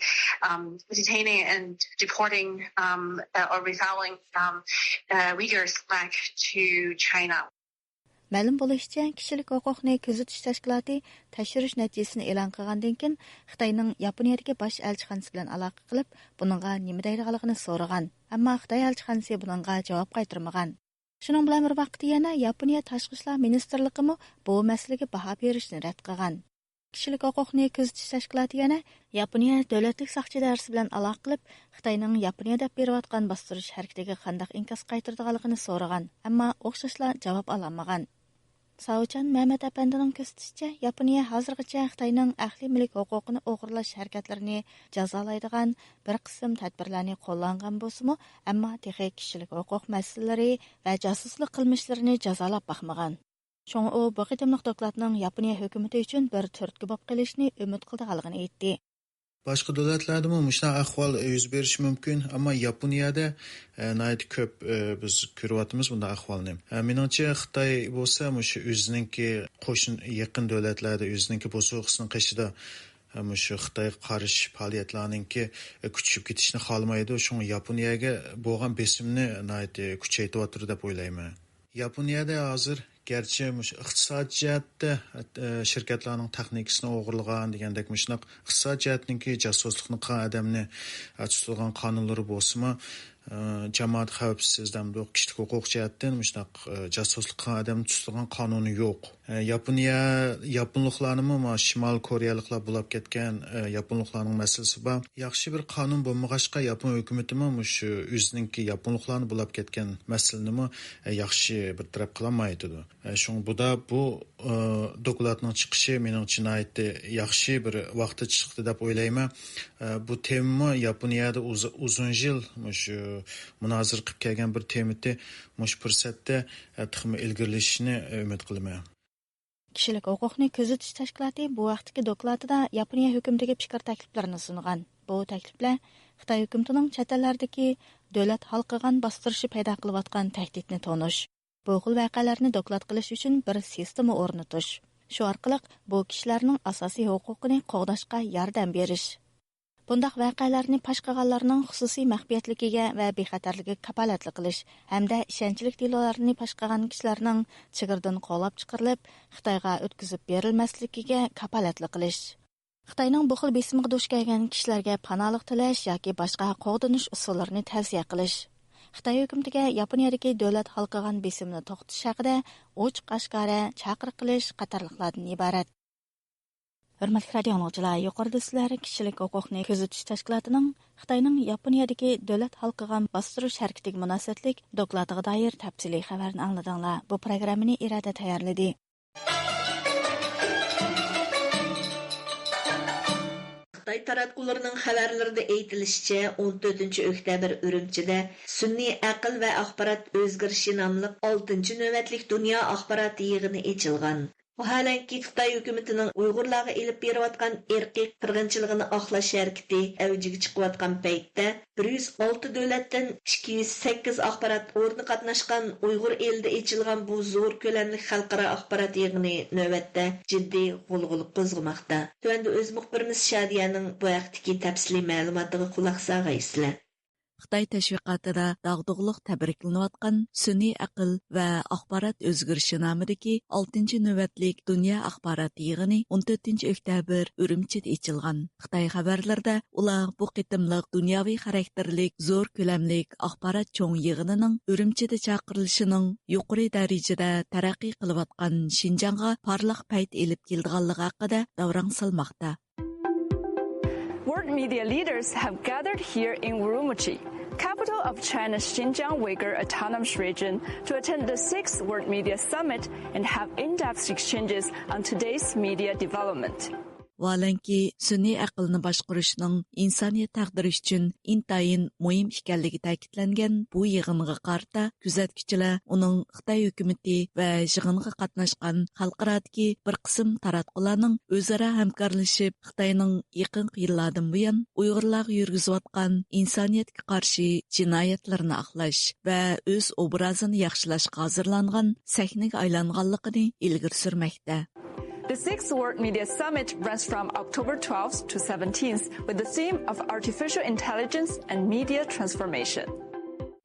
um, detaining and deporting, um, uh, or refuling, um, uh, Uyghurs back to China. مەلۇم بولۇشىچە، كىشىلىك ھوقۇقنى كۆزىتىش تەشكىلاتى تەكشۈرۈش نەتىجىسىنى ئېلان قىلغاندىن كېيىن، خىتاينىڭ ياپونىيەدىكى باش ئەلچىخانىسى بىلەن ئالاقە قىلىپ، بۇنىڭغا نېمە دەيدىغانلىقىنى سورىغان. ئەمما خىتاي ئەلچىخانىسى بۇنىڭغا جاۋاب قايتۇرمىغان. شۇنىڭ بىلەن بىر ۋاقىتتا يەنە ياپونىيە تاشقى ئىشلار مىنىستىرلىقىمۇ بۇ مەسىلىگە باھا بېرىشنى رەت قىلغان. كىشىلىك ھوقۇقنى كۆزىتىش تەشكىلاتى يەنە ياپونىيە دۆلەتلىك ساقچى ئىدارىسى بىلەن ئالاقە قىلىپ، خىتاينىڭ ياپونىيەدە بېرىۋاتقان باستۇرۇش ھەرىكىتىگە قانداق ئىنكاس قايتۇرىدىغانلىقىنى سورىغان، ئەمما ئوخشاشلا جاۋاب ئالالمىغان. ساۋچان مەمەت ئەپەندىنىڭ كۆرسىتىشىچە، ياپونىيە ھازىرغىچە خىتاينىڭ ئەقلىي مۈلۈك ھوقۇقىنى ئوغرىلاش ھەرىكەتلىرىنى جازالايدىغان بىر قىسىم تەدبىرلەرنى قوللانغان بولسىمۇ، ئەمما تېخى كىشىلىك ھوقۇق مەسىلىلىرى ۋە جاسۇسلۇق قىلمىشلىرىنى جازالاپ باقمىغان. شۇڭا ئۇ بۇ قېتىملىق دوكلاتنىڭ ياپونىيە ھۆكۈمىتى ئۈچۈن بىر تۈرتكە بولۇپ قېلىشىنى ئۈمىد قىلىدىغانلىقىنى ئېيتتى. باشقا دۆلەتلەردىمۇ مۇشۇنداق ئەھۋال يۈز بېرىشى مۇمكىن، ئەمما ياپونىيەدە، ئە، ناھايىتى كۆپ، ئە، بىز كۆرۈۋاتىمىز بۇنداق ئەھۋالنى. ئە، مېنىڭچە، خىتاي بولسا مۇشۇ ئۆزىنىڭكى قوشنا يېقىن دۆلەتلەردە، ئۆزىنىڭكى بوسۇغىسىنىڭ قېشىدا، ئە، مۇشۇ خىتايغا قارشى پائالىيەتلەرنىڭكى، ئە، كۈچىيىپ كېتىشىنى خالىمايدۇ. شۇڭا ياپونىيەگە بولغان بېسىمنى ناھايىتى كۈچەيتىۋاتىدۇ دەپ ئويلايمەن. ياپونىيەدە ھازىر گەرچە مۇشۇ ئىقتىساد جەھەتتە، ئە، شىركەتلەرنىڭ تېخنىكىسىنى ئوغرىلىغان دېگەندەك مۇشۇنداق ئىقتىساد جەھەتتىكى جاسۇسلۇقنى قىلغان ئادەمنى، ئە، تۇتىدىغان قانۇنلىرى بولسىمۇ، ئە، جامائەت خەۋپسىز دەمدۇق، كىشىلىك ھوقۇق جەھەتتىن مۇشۇنداق، ئە، جاسۇسلۇق قىلغان ئادەمنى تۇتىدىغان قانۇنى يوق. ئە، ياپونىيە، ياپونلۇقلارنىمۇ ما شىمالىي كورېيەلىكلار بۇلاپ كەتكەن، ئە، ياپونلۇقلارنىڭ مەسىلىسى بار. ياخشى بىر قانۇن بولمىغاچقا، ياپون ھۆكۈمىتىمۇ مۇشۇ ئۆزىنىڭكى ياپونلۇقلارنى بۇلاپ كەتكەن مەسىلىنىمۇ، ئە، ياخشى بىر تەرەپ قىلالمايدۇ. ئە، شۇڭا بۇدا بۇ، ئە، دوكلاتنىڭ چىقىشى مېنىڭچە ناھايىتى ياخشى بىر ۋاقىتتا چىقتى دەپ ئويلايمەن. ئە، بۇ تېمىمۇ ياپونىيەدە ئۇز-، ئۇزۇن يىل مۇشۇ مۇنازىرە قىلىپ كەلگەن بىر تېمىتى مۇشۇ پۇرسەتتە، ئە، تېخىمۇ ئىلگىرىلىشىشىنى ئۈمىد قىلىمەن. كىشىلىك ھوقۇقنى كۆزىتىش تەشكىلاتى بۇ ھەقتىكى دوكلاتىدا ياپونىيە ھۆكۈمىتىگە پىكىر تەكلىپلىرىنى سۇنغان. بۇ تەكلىپلەر خىتاي ھۆكۈمىتىنىڭ چەت ئەللەردىكى دۆلەت ھالقىغان باستۇرۇشى پەيدا قىلىۋاتقان تەھدىتنى تونۇش، بۇ خىل ۋەقەلەرنى دوكلات قىلىش ئۈچۈن بىر سىستېما ئورنىتىش، شۇ ئارقىلىق بۇ كىشىلەرنىڭ ئاساسىي ھوقۇقىنى قوغداشقا ياردەم بېرىش، بۇنداق ۋەقەلەرنى پاش قىلغانلارنىڭ خۇسۇسىي مەخپىيەتلىكىگە ۋە بىخەتەرلىكىگە كاپالەتلىك قىلىش ھەمدە ئىشەنچلىك دېلولارنى پاش قىلغان كىشىلەرنىڭ چېگرىدىن قوغلاپ چىقىرىلىپ، خىتايغا ئۆتكۈزۈپ بېرىلمەسلىكىگە كاپالەتلىك قىلىش. خىتاينىڭ بۇ خىل بېسىمغا دۇچ كەلگەن كىشىلەرگە پاناھلىق تىلەش ياكى باشقا قوغدىنىش ئۇسۇللىرىنى تەۋسىيە قىلىش. خىتاي ھۆكۈمىتىگە ياپونىيەدىكى دۆلەت ھالقىغان بېسىمنى توختىتىش ھەققىدە ئوچۇق ئاشكارا چاقىرىق قىلىش قاتارلىقلاردىن ئىبارەت. ھۆرمەتلىك رادىئو ئاڭلىغۇچىلار، يۇقىرىدا سىلەر كىشىلىك ھوقۇقنى كۆزىتىش تەشكىلاتىنىڭ خىتاينىڭ ياپونىيەدىكى دۆلەت ھالقىغان باستۇرۇش ھەرىكىتىگە مۇناسىۋەتلىك دوكلاتىغا دائىر تەپسىلىي خەۋەرنى ئاڭلىدىڭلار. بۇ پروگراممىنى ئىرادە تەييارلىدى. خىتاي تاراتقۇلىرىنىڭ خەۋەرلىرىدە ئېيتىلىشىچە، ئون تۆتىنچى ئۆكتەبىر ئۈرۈمچىدە سۈنئىي ئەقىل ۋە ئاخبارات ئۆزگىرىشى ناملىق ئالتىنچى نۆۋەتلىك دۇنيا ئاخبارات يىغىنى ئېچىلغان. ۋاھالەنكى، خىتاي ھۆكۈمىتىنىڭ ئۇيغۇرلارغا ئېلىپ بېرىۋاتقان ئىرقىي قىرغىنچىلىقىنى ئاقلاش ھەرىكىتى ئەۋجىگە چىقىۋاتقان پەيتتە، بىر يۈز ئالتە دۆلەتتىن ئىككى يۈز سەككىز ئاخبارات ئورنى قاتناشقان ئۇيغۇر ئېلىدە ئېچىلغان بۇ زور كۆلەملىك خەلقئارا ئاخبارات يىغىنى نۆۋەتتە جىددىي غۇلغۇلا قوزغىماقتا. تۆۋەندە ئۆز مۇخبىرىمىز شادىيەنىڭ بۇ ھەقتىكى تەپسىلىي مەلۇماتىغا قۇلاق ساغايسىلەر. خىتاي تەشۋىقاتىدا داغدۇغىلىق تەبرىكلىنىۋاتقان سۈنئىي ئەقىل ۋە ئاخبارات ئۆزگىرىشى نامىدىكى ئالتىنچى نۆۋەتلىك دۇنيا ئاخبارات يىغىنى ئون تۆتىنچى ئۆكتەبىر ئۈرۈمچىدە ئېچىلغان. خىتاي خەۋەرلىرىدە ئۇلار بۇ قېتىملىق دۇنياۋى خاراكتېرلىك زور كۆلەملىك ئاخبارات چوڭ يىغىنىنىڭ ئۈرۈمچىدە چاقىرىلىشىنىڭ يۇقىرى دەرىجىدە تەرەققىي قىلىۋاتقان شىنجاڭغا پارلاق پەيت ئېلىپ كېلىدىغانلىقى ھەققىدە داۋراڭ سالماقتا. World media leaders have gathered here in Urumqi, capital of China's Xinjiang Uyghur Autonomous Region, to attend the sixth World Media Summit and have in-depth exchanges on today's media development. ۋاھالەنكى، سۈنئىي ئەقىلنى باشقۇرۇشنىڭ ئىنسانىيەت تەقدىرى ئۈچۈن ئىنتايىن مۇھىم ئىكەنلىكى تەكىتلەنگەن بۇ يىغىنغا قارىتا، كۆزەتكۈچىلەر ئۇنىڭ خىتاي ھۆكۈمىتى ۋە يىغىنغا قاتناشقان خەلقئارادىكى بىر قىسىم تاراتقۇلارنىڭ ئۆزئارا ھەمكارلىشىپ، خىتاينىڭ يېقىنقى يىللاردىن بۇيان ئۇيغۇرلارغا يۈرگۈزۈۋاتقان ئىنسانىيەتكە قارشى جىنايەتلىرىنى ئاقلاش ۋە ئۆز ئوبرازىنى ياخشىلاشقا ھازىرلانغان سەھنىگە ئايلانغانلىقىنى ئىلگىرى سۈرمەكتە. The sixth World Media Summit runs from October twelfth to seventeenth with the theme of Artificial Intelligence and Media Transformation.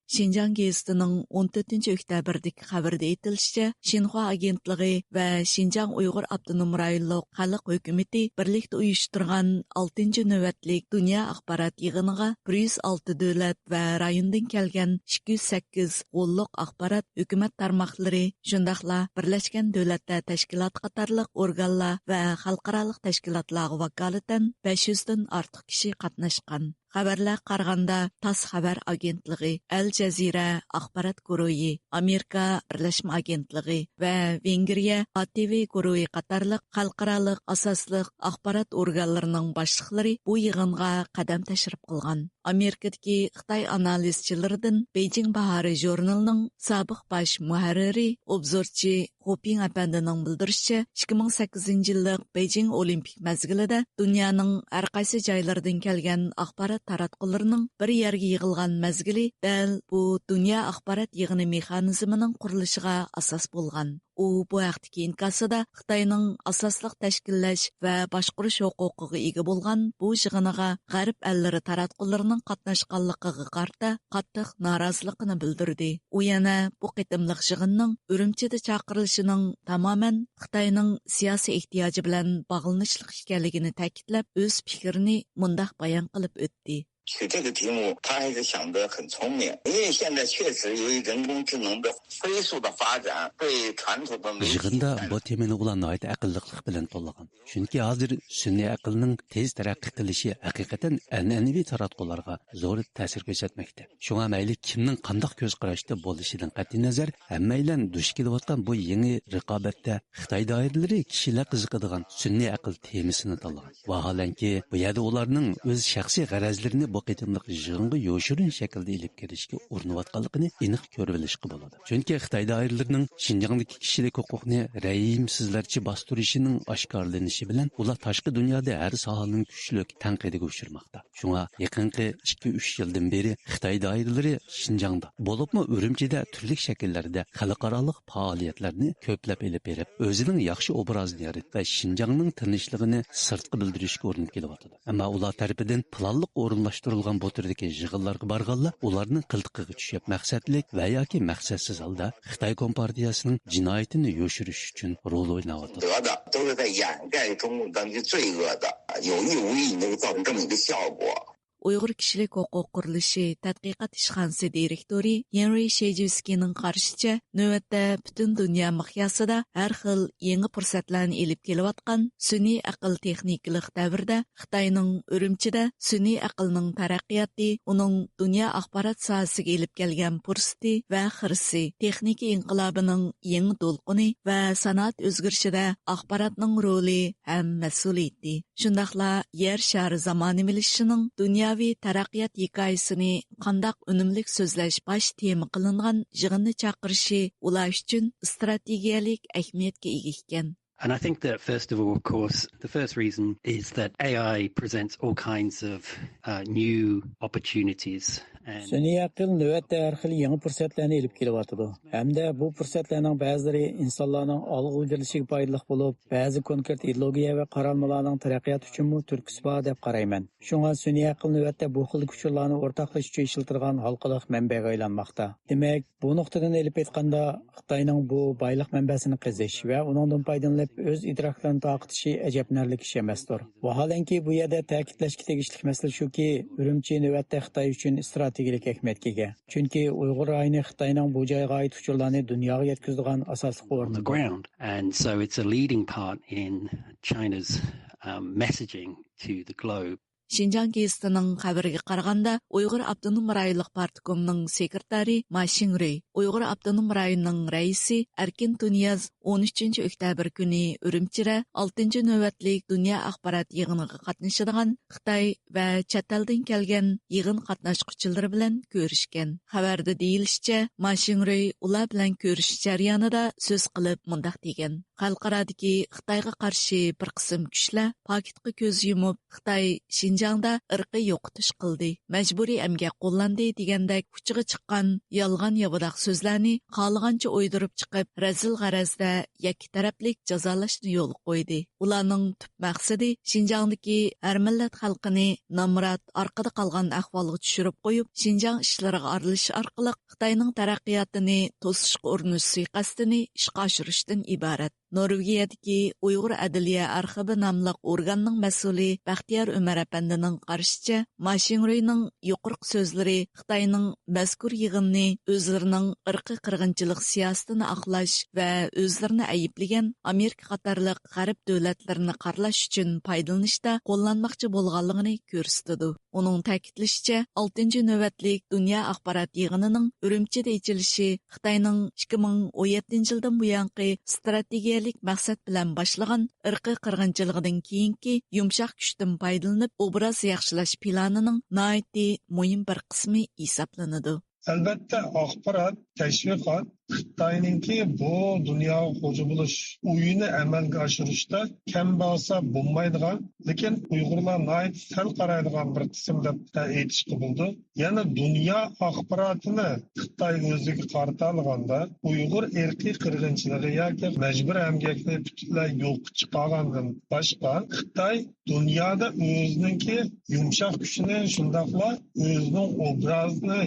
شىنجاڭ گېزىتىنىڭ ئون تۆتىنچى ئۆكتەبىردىكى خەۋىرىدە ئېيتىلىشىچە، شىنخۇا ئاگېنتلىقى ۋە شىنجاڭ ئۇيغۇر ئاپتونوم رايونلۇق خەلق ھۆكۈمىتى بىرلىكتە ئۇيۇشتۇرغان ئالتىنچى نۆۋەتلىك دۇنيا ئاخبارات يىغىنىغا بىر يۈز ئالتە دۆلەت ۋە رايوندىن كەلگەن ئىككى يۈز سەككىز غوللۇق ئاخبارات ھۆكۈمەت تارماقلىرى، شۇنداقلا بىرلەشكەن دۆلەتلەر تەشكىلاتى قاتارلىق ئورگانلار ۋە خەلقئارالىق تەشكىلاتلارغا ۋاكالىتەن بەش يۈزدىن ئارتۇق كىشى قاتناشقان. خەۋەرلەرگە قارىغاندا، تاس خەۋەر ئاگېنتلىقى، ئەل جەزىرە ئاخبارات گۇرۇھى، ئامېرىكا بىرلەشمە ئاگېنتلىقى ۋە ۋېنگرىيە ئا تى ۋى گۇرۇھى قاتارلىق خەلقئارالىق ئاساسلىق ئاخبارات ئورگانلىرىنىڭ باشلىقلىرى بۇ يىغىنغا قەدەم تەشرىپ قىلغان. ئامېرىكىدىكى خىتاي ئانالىزچىلىرىدىن بېيجىڭ باھارى ژۇرنىلىنىڭ سابىق باش مۇھەررىرى، ئوبزورچى خۇپىڭ ئەپەندىنىڭ بىلدۈرۈشىچە، ئىككى مىڭ سەككىزىنچى يىللىق بېيجىڭ ئولىمپىك مەزگىلىدە دۇنيانىڭ ھەر قايسى جايلىرىدىن كەلگەن ئاخبارات تاراتقۇلىرىنىڭ بىر يەرگە يىغىلغان مەزگىلى دەل بۇ دۇنيا ئاخبارات يىغىنى مېخانىزمىنىڭ قۇرۇلۇشىغا ئاساس بولغان. ئۇ بۇ ھەقتىكى ئىنكاسىدا خىتاينىڭ ئاساسلىق تەشكىللەش ۋە باشقۇرۇش ھوقۇقىغا ئىگە بولغان بۇ يىغىنىغا غەرب ئەللىرى تاراتقۇلىرىنىڭ قاتناشقانلىقىغا قارىتا قاتتىق نارازىلىقىنى بىلدۈردى. ئۇ يەنە بۇ قېتىملىق يىغىننىڭ ئۈرۈمچىدە چاقىرىلىشىنىڭ تامامەن خىتاينىڭ سىياسىي ئېھتىياجى بىلەن باغلىنىشلىق ئىكەنلىكىنى تەكىتلەپ، ئۆز پىكرىنى مۇنداق بايان قىلىپ ئۆتتى. 取这个题目，他还是想得很聪明，因为现在确实由于人工智能的飞速的发展，对传统的媒体 يىغىندا بۇ تېمىنى ئۇلار ناھايىتى ئەقىللىقلىق بىلەن توللىغان. چۈنكى ھازىر سۈنئىي ئەقىلنىڭ تېز تەرەققىي قىلىشى ھەقىقەتەن ئەنئەنىۋى تاراتقۇلارغا زور تەسىر كۆرسەتمەكتە. شۇڭا مەيلى كىمنىڭ قانداق كۆز قاراشتا بولۇشىدىن قەتئىينەزەر، ھەممەيلەن دۇچ كېلىۋاتقان بۇ يېڭى رىقابەتتە خىتاي دائىرىلىرى كىشىلەر قىزىقىدىغان سۈنئىي ئەقىل تېمىسىنى تاللىغان. ۋاھالەنكى، بۇ يەردە ئۇلارنىڭ ئۆز شەخسىي غەرەزلىرىنى بۇ قېتىملىق يىغىنغا يوشۇرۇن شەكىلدە ئېلىپ كىرىشكە ئۇرۇنۇۋاتقانلىقىنى ئېنىق كۆرۈۋېلىشقا بولىدۇ. چۈنكى خىتاي دائىرىلىرىنىڭ شىنجاڭدىكى كىشىلىك ھوقۇقنى رەھىمسىزلەرچە باستۇرۇشىنىڭ ئاشكارىلىنىشى بىلەن ئۇلار تاشقى دۇنيادا ھەر ساھەنىڭ كۈچلۈك تەنقىدىگە ئۇچرىماقتا. شۇڭا يېقىنقى ئىككى-ئۈچ يىلدىن بېرى خىتاي دائىرىلىرى شىنجاڭدا، بولۇپمۇ ئۈرۈمچىدە تۈرلۈك شەكىللەردە خەلقئارالىق پائالىيەتلەرنى كۆپلەپ ئېلىپ بېرىپ، ئۆزىنىڭ ياخشى ئوبرازىنى يارىتىپ ۋە شىنجاڭنىڭ تىنچلىقىنى سىرتقا بىلدۈرۈشكە ئۇرۇنۇپ كېلىۋاتىدۇ. ئەمما ئۇلار تەرىپىدىن پىلانلىق ئورۇنلاشتۇرۇلغان بۇ تۈردىكى يىغىنلارغا بارغانلار ئۇلارنىڭ قىلتىقىغا چۈشۈپ، مەقسەتلىك ۋە ياكى مەقسەتسىز ھالدا خىتاي كومپارتىيەسىنىڭ جىنايىتىنى يوشۇرۇش ئۈچۈن رول ئويناۋاتىدۇ. 得的，都是在掩盖中共当局罪恶的，有意无意能够造成这么一个效果。 ئۇيغۇر كىشىلىك ھوقۇق قۇرۇلۇشى تەتقىقات ئىشخانىسى دىرېكتورى يېنرى شېجىۋسكىنىڭ قارىشىچە، نۆۋەتتە پۈتۈن دۇنيا مىقياسىدا ھەر خىل يېڭى پۇرسەتلەرنى ئېلىپ كېلىۋاتقان سۈنئىي ئەقىل تېخنىكىلىق دەۋردە خىتاينىڭ ئۈرۈمچىدە سۈنئىي ئەقىلنىڭ تەرەققىياتى، ئۇنىڭ دۇنيا ئاخبارات ساھەسىگە ئېلىپ كەلگەن پۇرسىتى ۋە خىرىسى، تېخنىكا ئىنقىلابىنىڭ يېڭى دولقۇنى ۋە سانائەت ئۆزگىرىشىدە ئاخباراتنىڭ رولى ھەم مەسئۇلىيىتى، شۇنداقلا يەر شارى زامانىۋىلىشىشىنىڭ دۇنياۋى تەرەققىيات ھېكايىسىنى قانداق ئۈنۈملۈك سۆزلەش باش تېما قىلىنغان يىغىننى چاقىرىشى ئۇلار ئۈچۈن ئىستراتېگىيەلىك ئەھمىيەتكە ئىگە ئىكەن. And I think that first of all, of course, the first reason is that A I presents all kinds of uh, new opportunities. And سۈنئىي ئەقىل نۆۋەتتە ھەر خىل يېڭى پۇرسەتلەرنى ئېلىپ كېلىۋاتىدۇ. ھەمدە بۇ پۇرسەتلەرنىڭ بەزىلىرى ئىنسانلارنىڭ ئالغا ئىلگىرىلىشىگە پايدىلىق بولۇپ، بەزى كونكرېت ئىدېئولوگىيە ۋە قارالمىلارنىڭ تەرەققىياتى ئۈچۈنمۇ تۈرتكىسى بار دەپ قارايمەن. شۇڭا سۈنئىي ئەقىل نۆۋەتتە بۇ خىلدىكى ئۇچۇرلارنى ئورتاقلىشىش ئۈچۈن ئىشلىتىدىغان ھالقىلىق مەنبەگە ئايلانماقتا. دېمەك، بۇ نۇقتىدىن ئېلىپ ئېيتقاندا، خىتاينىڭ بۇ بايلىق مەنبەسىنى قېزىش ۋە ئۇنىڭدىن پايدىلىنىپ ئۆز ئىدراكلىرىنى تارقىتىشى ئەجەبنەرلىك ئىش ئەمەستۇر. ۋاھالەنكى، بۇ يەردە تەكىتلەشكە تېگىشلىك مەسىلە شۇكى، ئۈرۈمچى نۆۋەتتە خىتاي ئۈچۈن ئىستراتېگىيەلىك ئەھمىيەتكە ئىگە. چۈنكى ئۇيغۇر رايونى خىتاينىڭ بۇ جايغا ئائىت ئۇچۇرلارنى دۇنياغا يەتكۈزىدىغان ئاساسلىق on the ئورۇندۇر. Ground. And so it's a leading part in China's um, messaging to the globe. شىنجاڭ گېزىتىنىڭ خەۋىرىگە قارىغاندا، ئۇيغۇر ئاپتونوم رايونلۇق پارتكومنىڭ سېكرېتارى ما شىڭرۇي، ئۇيغۇر ئاپتونوم رايونىنىڭ رەئىسى ئەركىن تۇنىياز ئون ئۈچىنچى ئۆكتەبىر كۈنى ئۈرۈمچىدە ئالتىنچى نۆۋەتلىك دۇنيا ئاخبارات يىغىنىغا قاتنىشىدىغان خىتاي ۋە چەت ئەلدىن كەلگەن يىغىن قاتناشقۇچىلىرى بىلەن كۆرۈشكەن. خەۋەردە دېيىلىشىچە، ما شىڭرۇي ئۇلار بىلەن كۆرۈشۈش جەريانىدا سۆز قىلىپ مۇنداق دېگەن: خەلقئارادىكى خىتايغا قارشى بىر قىسىم كۈچلەر پاكىتقا كۆز يۇمۇپ، خىتاي شىنجاڭدا ئىرقىي يوقىتىش قىلدى، مەجبۇرىي ئەمگەك قوللاندى دېگەندەك ئۇچىغا چىققان يالغان ياۋىداق سۆزلەرنى خالىغانچە ئويدۇرۇپ چىقىپ، رەزىل غەرەزدە يەككە تەرەپلىك جازالاشنى يولغا قويدى. ئۇلارنىڭ تۈپ مەقسىتى شىنجاڭدىكى ھەر مىللەت خەلقىنى نامرات، ئارقىدا قالغان ئەھۋالغا چۈشۈرۈپ قويۇپ، شىنجاڭ ئىشلىرىغا ئارىلىشىش ئارقىلىق خىتاينىڭ تەرەققىياتىنى توسۇشقا ئۇرۇنۇش سۇيىقەستىنى ئىشقا ئاشۇرۇشتىن ئىبارەت. نورۋېگىيەدىكى ئۇيغۇر ئەدلىيە ئارخىپى ناملىق ئورگاننىڭ مەسئۇلى بەختىيار ئۆمەر ئەپەندىنىڭ قارىشىچە، ما شىڭرۇينىڭ يۇقىرىقى سۆزلىرى خىتاينىڭ مەزكۇر يىغىننى ئۆزلىرىنىڭ ئىرقىي قىرغىنچىلىق سىياسىتىنى ئاقلاش ۋە ئۆزلىرىنى ئەيىبلىگەن ئامېرىكا قاتارلىق غەرب دۆلەتلىرىنى قارىلاش ئۈچۈن پايدىلىنىشتا قوللانماقچى بولغانلىقىنى كۆرسىتىدۇ. ئۇنىڭ تەكىتلىشىچە، ئالتىنچى نۆۋەتلىك دۇنيا ئاخبارات يىغىنىنىڭ ئۈرۈمچىدە ئېچىلىشى خىتاينىڭ ئىككى مىڭ ئون يەتتىنچى يىلدىن بۇيانقى ئىستراتېگىيەلىك مەقسەت بىلەن باشلىغان ئىرقىي قىرغىنچىلىقىدىن كېيىنكى يۇمشاق كۈچتىن پايدىلىنىپ ئوبراز ياخشىلاش پىلانىنىڭ ناھايىتى مۇھىم بىر قىسمى ھېسابلىنىدۇ. ئەلۋەتتە، ئاخبارات، تەشۋىقات خىتاينىڭكى بۇ دۇنياغا خوجا بولۇش ئويىنى ئەمەلگە ئاشۇرۇشتا كەم بولسا بولمايدىغان، لېكىن ئۇيغۇرلار ناھايىتى سەل قارايدىغان بىر قىسىم دەپ ئېيتىشقا بولىدۇ. يەنى دۇنيا ئاخباراتىنى خىتاي ئۆزىگە قارىتالىغاندا، ئۇيغۇر ئىرقىي قىرغىنچىلىقى ياكى مەجبۇرىي ئەمگەكنى پۈتۈنلەي يوققا چىقارغاندىن باشقا، خىتاي دۇنيادا ئۆزىنىڭكى يۇمشاق كۈچىنى، شۇنداقلا ئۆزىنىڭ ئوبرازىنى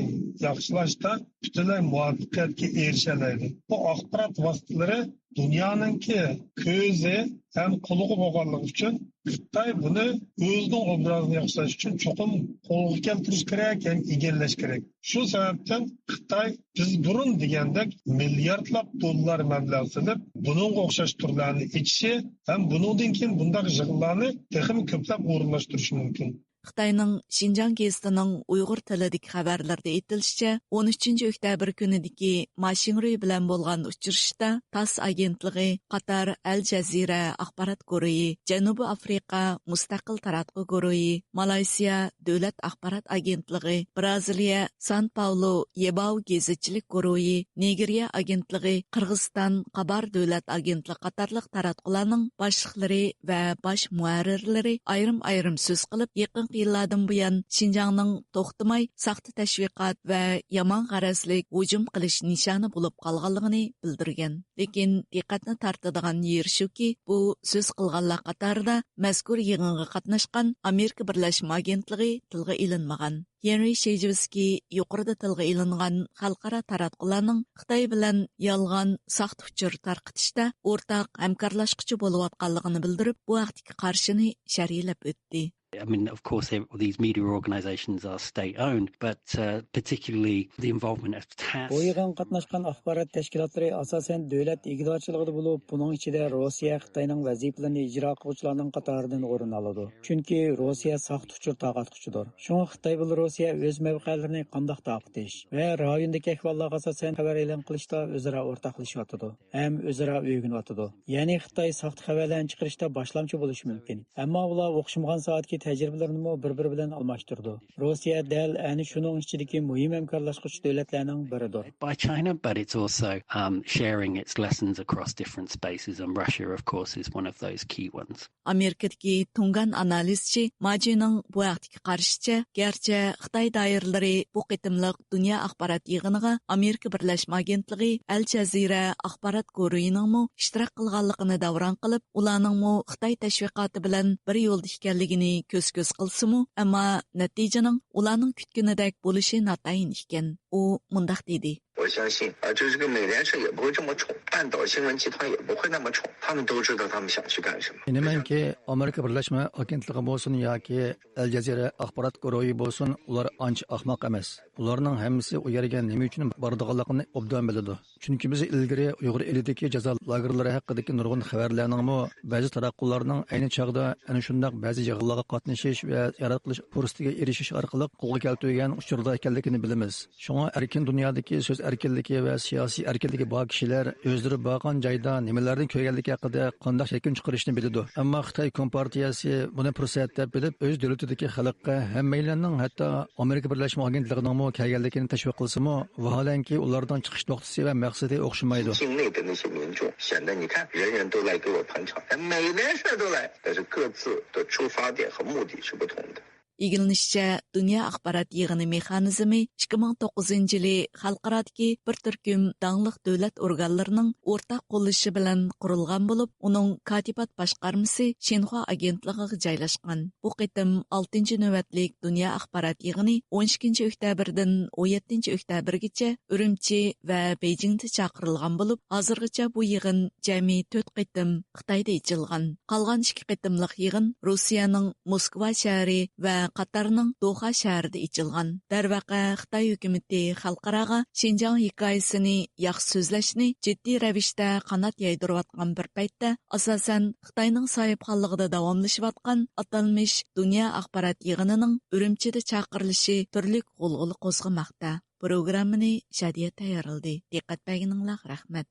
ياخشىلاشتا پۈتۈنلەي مۇۋەپپەقىيەتكە ئېرىشەلەيدۇ. بۇ ئاخبارات ۋاسىتىلىرى دۇنيانىڭكى كۆزى ھەم قۇلىقى بولغانلىقى ئۈچۈن، خىتاي بۇنى ئۆزىنىڭ ئوبرازىنى ياخشىلاش ئۈچۈن چوقۇم قولغا كەلتۈرۈش كېرەك ھەم ئىگىلەش كېرەك. شۇ سەۋەبتىن خىتاي بىز بۇرۇن دېگەندەك مىلياردلاپ دوللار مەبلەغ سېلىپ، بۇنىڭغا ئوخشاش تۈرلەرنى ئېچىشى ھەم بۇنىڭدىن كېيىن بۇنداق يىغىنلارنى تېخىمۇ كۆپلەپ ئورۇنلاشتۇرۇشى مۇمكىن. خىتاينىڭ شىنجاڭ گېزىتىنىڭ ئۇيغۇر تىلىدىكى خەۋەرلىرىدە ئېيتىلىشىچە، ئون ئۈچىنچى ئۆكتەبىر كۈنىدىكى ما شىڭرۇي بىلەن بولغان ئۇچرىشىشتا تاس ئاگېنتلىقى، قاتار ئەل جەزىرە ئاخبارات گۇرۇھى، جەنۇبىي ئافرىقا مۇستەقىل تاراتقۇ گۇرۇھى، مالايسىيا دۆلەت ئاخبارات ئاگېنتلىقى، بىرازىلىيە سان پاۋلو يېباۋ گېزىتچىلىك گۇرۇھى، نىگېرىيە ئاگېنتلىقى، قىرغىزىستان خابار دۆلەت ئاگېنتلىقى قاتارلىق تاراتقۇلارنىڭ باشلىقلىرى ۋە باش مۇھەررىرلىرى ئايرىم-ئايرىم سۆز قىلىپ، يېقىنقى يىللاردىن بۇيان شىنجاڭنىڭ توختىماي ساختا تەشۋىقات ۋە يامان غەرەزلىك ھۇجۇم قىلىش نىشانى بولۇپ قالغانلىقىنى بىلدۈرگەن. لېكىن دىققەتنى تارتىدىغان يېرى شۇكى، بۇ سۆز قىلغانلار قاتارىدا مەزكۇر يىغىنغا قاتناشقان ئامېرىكا بىرلەشمە ئاگېنتلىقى تىلغا ئېلىنمىغان. يېنرى شېجېۋسكىي يۇقىرىدا تىلغا ئېلىنغان خەلقئارا تاراتقۇلارنىڭ خىتاي بىلەن يالغان، ساختا ئۇچۇر تارقىتىشتا ئورتاق ھەمكارلاشقۇچى بولۇۋاتقانلىقىنى بىلدۈرۈپ، بۇ ھەقتىكى قارىشىنى شەرھلەپ ئۆتتى. I mean, of course, ev- these media organizations are state owned, but uh, particularly the involvement of بۇ تاس. يىغىنغا قاتناشقان ئاخبارات تەشكىلاتلىرى ئاساسەن دۆلەت ئىگىدارچىلىقىدا بولۇپ، بۇنىڭ ئىچىدە روسىيە خىتاينىڭ ۋەزىپىلىرىنى ئىجرا قىلغۇچىلارنىڭ قاتارىدىن ئورۇن ئالىدۇ. چۈنكى روسىيە ساختا ئۇچۇر تارقاتقۇچىدۇر. شۇڭا خىتاي بىلەن روسىيە ئۆز مەۋقەلىرىنى قانداق تارقىتىش ۋە رايوندىكى ئەھۋاللارغا ئاساسەن خەۋەر ئېلان قىلىشتا ئۆزئارا ئورتاقلىشىۋاتىدۇ ھەم ئۆزئارا ئۆگىنىۋاتىدۇ. يەنى خىتاي ساختا خەۋەرلەرنى چىقىرىشتا باشلامچى بولۇشى مۇمكىن. ئەمما ئۇلار ئوخشىمىغان ساھەدىكى تەجرىبىلىرىنىمۇ بىر-بىرى بىلەن ئالماشتۇرىدۇ. روسىيە دەل ئەنە شۇنىڭ ئىچىدىكى مۇھىم ھەمكارلاشقۇچى دۆلەتلەرنىڭ بىرىدۇر. By China, but it's also um, sharing its lessons across different spaces, and Russia, of course, is one of those key ones. ئامېرىكىدىكى تۇڭگان ئانالىزچى ماجىنىڭ بۇ ھەقتىكى قارىشىچە، گەرچە خىتاي دائىرىلىرى بۇ قېتىملىق دۇنيا ئاخبارات يىغىنىغا ئامېرىكا بىرلەشمە ئاگېنتلىقى ئەل جەزىرە ئاخبارات گۇرۇھىنىڭمۇ ئىشتىراك قىلغانلىقىنى داۋراڭ قىلىپ، ئۇلارنىڭمۇ خىتاي تەشۋىقاتى بىلەن بىر يولدا ئىكەنلىكىنى كۆز-كۆز قىلسىمۇ، ئەمما نەتىجىنىڭ ئۇلارنىڭ كۈتكىنىدەك بولۇشى ناتايىن ئىكەن. ئۇ مۇنداق دېدى. 我相信啊，就是个美联社也不会这么宠，半岛新闻集团也不会那么宠，他们都知道他们想去干什么。 ئىنىمەنكى، ئامېرىكا بىرلەشمە ئاگېنتلىقى بولسۇن ياكى ئەل جەزىرە ئاخبارات گۇرۇھى بولسۇن، ئۇلار ئانچە ئاخماق ئەمەس. ئۇلارنىڭ ھەممىسى ئۇ يەرگە نېمە ئۈچۈن بارىدىغانلىقىنى ئوبدان بىلىدۇ. چۈنكى بىز ئىلگىرى ئۇيغۇر ئېلىدىكى جازا لاگېرلىرى ھەققىدىكى نۇرغۇن خەۋەرلەرنىڭمۇ بەزى تاراتقۇلارنىڭ ئەينى چاغدا ئەنە شۇنداق بەزى يىغىنلارغا قاتنىشىش ۋە زىيارەت قىلىش پۇرسىتىگە ئېرىشىش ئارقىلىق قولغا كەلتۈرگەن ئۇچۇردا ئىكەنلىكىنى بىلىمىز. شۇڭا ئەركىن دۇنيادىكى سۆز ئەركىنلىكى ۋە سىياسىي ئەركىنلىكى بار كىشىلەر ئۆزلىرى بارغان جايدا نېمىلەرنى كۆرگەنلىكى ھەققىدە قانداق يەكۈن چىقىرىشنى بىلىدۇ. ئەمما خىتاي كومپارتىيەسى بۇنى پۇرسەت دەپ بىلىپ، ئۆز دۆلىتىدىكى خەلققە، ھەممەيلەننىڭ، ھەتتا ئامېرىكا بىرلەشمە ئاگېنتلىقىنىڭمۇ كەلگەنلىكىنى تەشۋىق قىلسىمۇ، ۋاھالەنكى، ئۇلارنىڭ چىقىش نۇقتىسى ۋە مەقسىتى ئوخشىمايدۇ. 境内的那些民众，显得你看，人人都来给我捧场，连美联社都来，但是各自的出发点和目的是不同的。 ئىگىلىنىشىچە، دۇنيا ئاخبارات يىغىنى مېخانىزمى ئىككى مىڭ توققۇزىنچى يىلى خەلقئارادىكى بىر تۈركۈم داڭلىق دۆلەت ئورگانلىرىنىڭ ئورتاق قوللىشى بىلەن قۇرۇلغان بولۇپ، ئۇنىڭ كاتىپات باشقارمىسى شىنخۇا ئاگېنتلىقىغا جايلاشقان. بۇ قېتىم ئالتىنچى نۆۋەتلىك دۇنيا ئاخبارات يىغىنى ئون ئىككىنچى ئۆكتەبىردىن ئون يەتتىنچى ئۆكتەبىرگىچە ئۈرۈمچى ۋە بېيجىڭدا چاقىرىلغان بولۇپ، ھازىرغىچە بۇ يىغىن جەمئىي تۆت قېتىم خىتايدا ئېچىلغان. قالغان ئىككى قېتىملىق يىغىن روسىيەنىڭ موسكۋا شەھىرى ۋە قاتارنىڭ دوخا شەھىرىدە ئېچىلغان. دەرۋەقە، خىتاي ھۆكۈمىتى خەلقئاراغا شىنجاڭ ھېكايىسىنى ياخشى سۆزلەشنى جىددىي رەۋىشتە قانات يايدۇرۇۋاتقان بىر پەيتتە، ئاساسەن، خىتاينىڭ ساھىبخانلىقىدا داۋاملىشىۋاتقان ئاتالمىش دۇنيا ئاخبارات يىغىنىنىڭ ئۈرۈمچىدە چاقىرىلىشى تۈرلۈك غۇلغۇلا قوزغىماقتا. پروگراممىنى شادىيە تەييارلىدى. دىققەت بەرگىنىڭلارغا رەھمەت.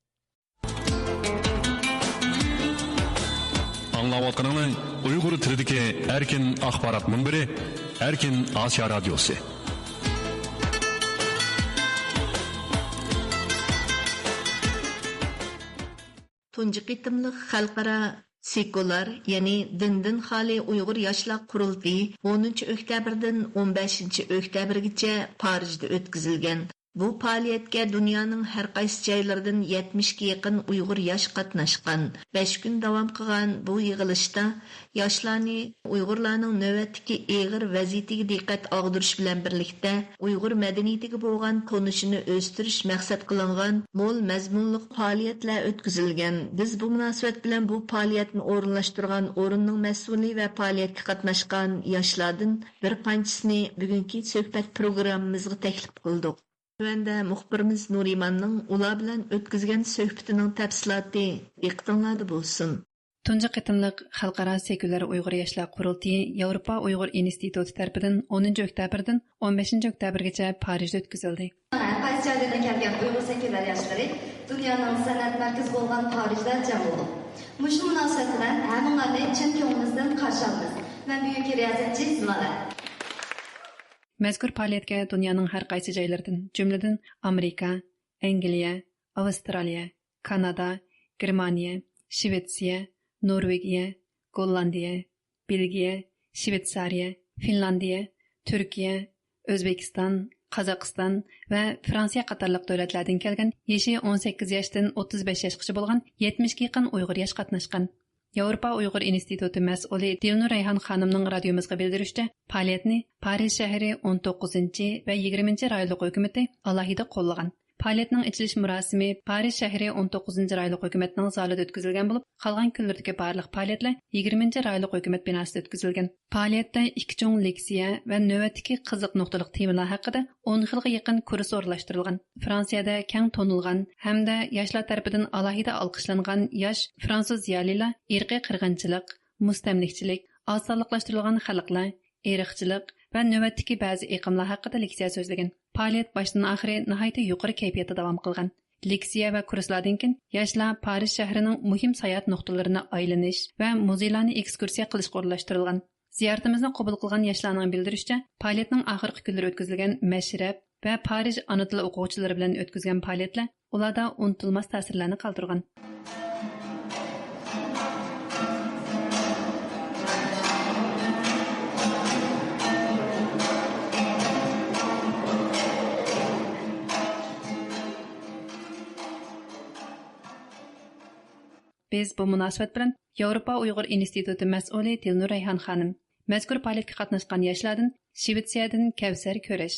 ئاڭلاۋاتقىنىڭلار ئۇيغۇر تىلىدىكى ئەركىن ئاخبارات مۇنبىرى، ئەركىن ئاسىيا رادىيوسى. تۇنجى قېتىملىق خەلقئارا سېكۇلار، يەنى دىندىن خالىي ئۇيغۇر ياشلار قۇرۇلتىيى ئونىنچى ئۆكتەبىردىن ئون بەشىنچى ئۆكتەبىرگىچە پارىژدا ئۆتكۈزۈلگەن. بۇ پائالىيەتكە دۇنيانىڭ ھەر قايسى جايلىرىدىن يەتمىشكە يېقىن ئۇيغۇر ياش قاتناشقان. بەش كۈن داۋام قىلغان بۇ يىغىلىشتا ياشلارنى ئۇيغۇرلارنىڭ نۆۋەتتىكى ئېغىر ۋەزىيىتىگە دىققەت ئاغدۇرۇش بىلەن بىرلىكتە، ئۇيغۇر مەدەنىيىتىگە بولغان تونۇشىنى ئۆستۈرۈش مەقسەت قىلىنغان مول مەزمۇنلۇق پائالىيەتلەر ئۆتكۈزۈلگەن. بىز بۇ مۇناسىۋەت بىلەن بۇ پائالىيەتنى ئورۇنلاشتۇرغان ئورۇننىڭ مەسئۇلى ۋە پائالىيەتكە قاتناشقان ياشلاردىن بىر قانچىسىنى بۈگۈنكى سۆھبەت پروگراممىمىزغا تەكلىپ قىلدۇق. تۆۋەندە مۇخبىرىمىز نۇرىماننىڭ ئۇلار بىلەن ئۆتكۈزگەن سۆھبىتىنىڭ تەپسىلاتى دىققىتىڭلاردا بولسۇن. تۇنجى قېتىملىق خەلقئارا سېكۇلار ئۇيغۇر ياشلار قۇرۇلتىيى ياۋروپا ئۇيغۇر ئىنستىتۇتى تەرىپىدىن ئونىنچى ئۆكتەبىردىن ئون بەشىنچى ئۆكتەبىرگىچە پارىژدا ئۆتكۈزۈلدى. ھەر قايسى جايلاردىن كەلگەن ئۇيغۇر سېكۇلار ياشلىرى دۇنيانىڭ سەنئەت مەركىزى بولغان پارىژدا جەم بولدۇق. مۇشۇ مۇناسىۋەت بىلەن ھەممىڭلارنى چىن كۆڭلىمىزدىن قارشى ئالىمىز. مەن بۈگۈنكى رىياسەتچى زىلالە. مەزكۇر پائالىيەتكە دۇنيانىڭ ھەر قايسى جايلىرىدىن، جۈملىدىن ئامېرىكا، ئەنگلىيە، ئاۋسترالىيە، كانادا، گېرمانىيە، شىۋېتسىيە، نورۋېگىيە، گوللاندىيە، بېلگىيە، شىۋېتسارىيە، فىنلاندىيە، تۈركىيە، ئۆزبېكىستان، قازاقىستان ۋە فرانسىيە قاتارلىق دۆلەتلەردىن كەلگەن يېشى ئون سەككىز ياشتىن ئوتتۇز بەش ياشقىچە بولغان يەتمىشكە يېقىن ئۇيغۇر ياش قاتناشقان. ياۋروپا ئۇيغۇر ئىنستىتۇتى مەسئۇلى دىلنۇر رەيھان خانىمنىڭ رادىيومىزغا بىلدۈرۈشىچە، پائالىيەتنى پارىژ شەھىرى ئون توققۇزىنچى ۋە يىگىرمىنچى رايونلۇق ھۆكۈمىتى ئالاھىدە قوللىغان. پائالىيەتنىڭ ئېچىلىش مۇراسىمى پارىژ شەھىرى ئون توققۇزىنچى رايونلۇق ھۆكۈمەتنىڭ زالىدا ئۆتكۈزۈلگەن بولۇپ، قالغان كۈنلىرىدىكى بارلىق پائالىيەتلەر يىگىرمىنچى رايونلۇق ھۆكۈمەت بىناسىدا ئۆتكۈزۈلگەن. پائالىيەتتە ئىككى چوڭ لېكسىيە ۋە نۆۋەتتىكى قىزىق نۇقتىلىق تېمىلار ھەققىدە ئون خىلغا يېقىن كۇرس ئورۇنلاشتۇرۇلغان. فرانسىيەدە كەڭ تونۇلغان ھەمدە ياشلار تەرىپىدىن ئالاھىدە ئالقىشلانغان ياش فرانسۇز زىيالىيلار ئىرقىي قىرغىنچىلىق، مۇستەملىكىچىلىك، ئاز سانلىقلاشتۇرۇلغان خەلقلەر، ئىرقچىلىق ۋە نۆۋەتتىكى بەزى ئېقىملار ھەققىدە لېكسىيە سۆزلىگەن. پائالىيەت باشتىن ئاخىرى ناھايىتى يۇقىرى كەيپىياتتا داۋام قىلغان. لېكسىيە ۋە كۇرسلاردىن كېيىن ياشلار پارىژ شەھىرىنىڭ مۇھىم ساياھەت نۇقتىلىرىنى ئايلىنىش ۋە مۇزېيلارنى ئېكسكۇرسىيە قىلىشقا ئورۇنلاشتۇرۇلغان. زىيارىتىمىزنى قوبۇل قىلغان ياشلارنىڭ بىلدۈرۈشىچە، پائالىيەتنىڭ ئاخىرقى كۈنلىرى ئۆتكۈزۈلگەن مەشرەپ ۋە پارىژ ئانا تىل ئوقۇغۇچىلىرى بىلەن ئۆتكۈزگەن پائالىيەتلەر ئۇلاردا ئۇنتۇلماس تەسىرلەرنى قالدۇرغان. بىز بۇ مۇناسىۋەت بىلەن ياۋروپا ئۇيغۇر ئىنستىتۇتى مەسئۇلى دىلنۇر رەيھان خانىم، مەزكۇر پائالىيەتكە قاتناشقان ياشلاردىن شىۋېتسىيەدىن كەۋسەر كۆرەش،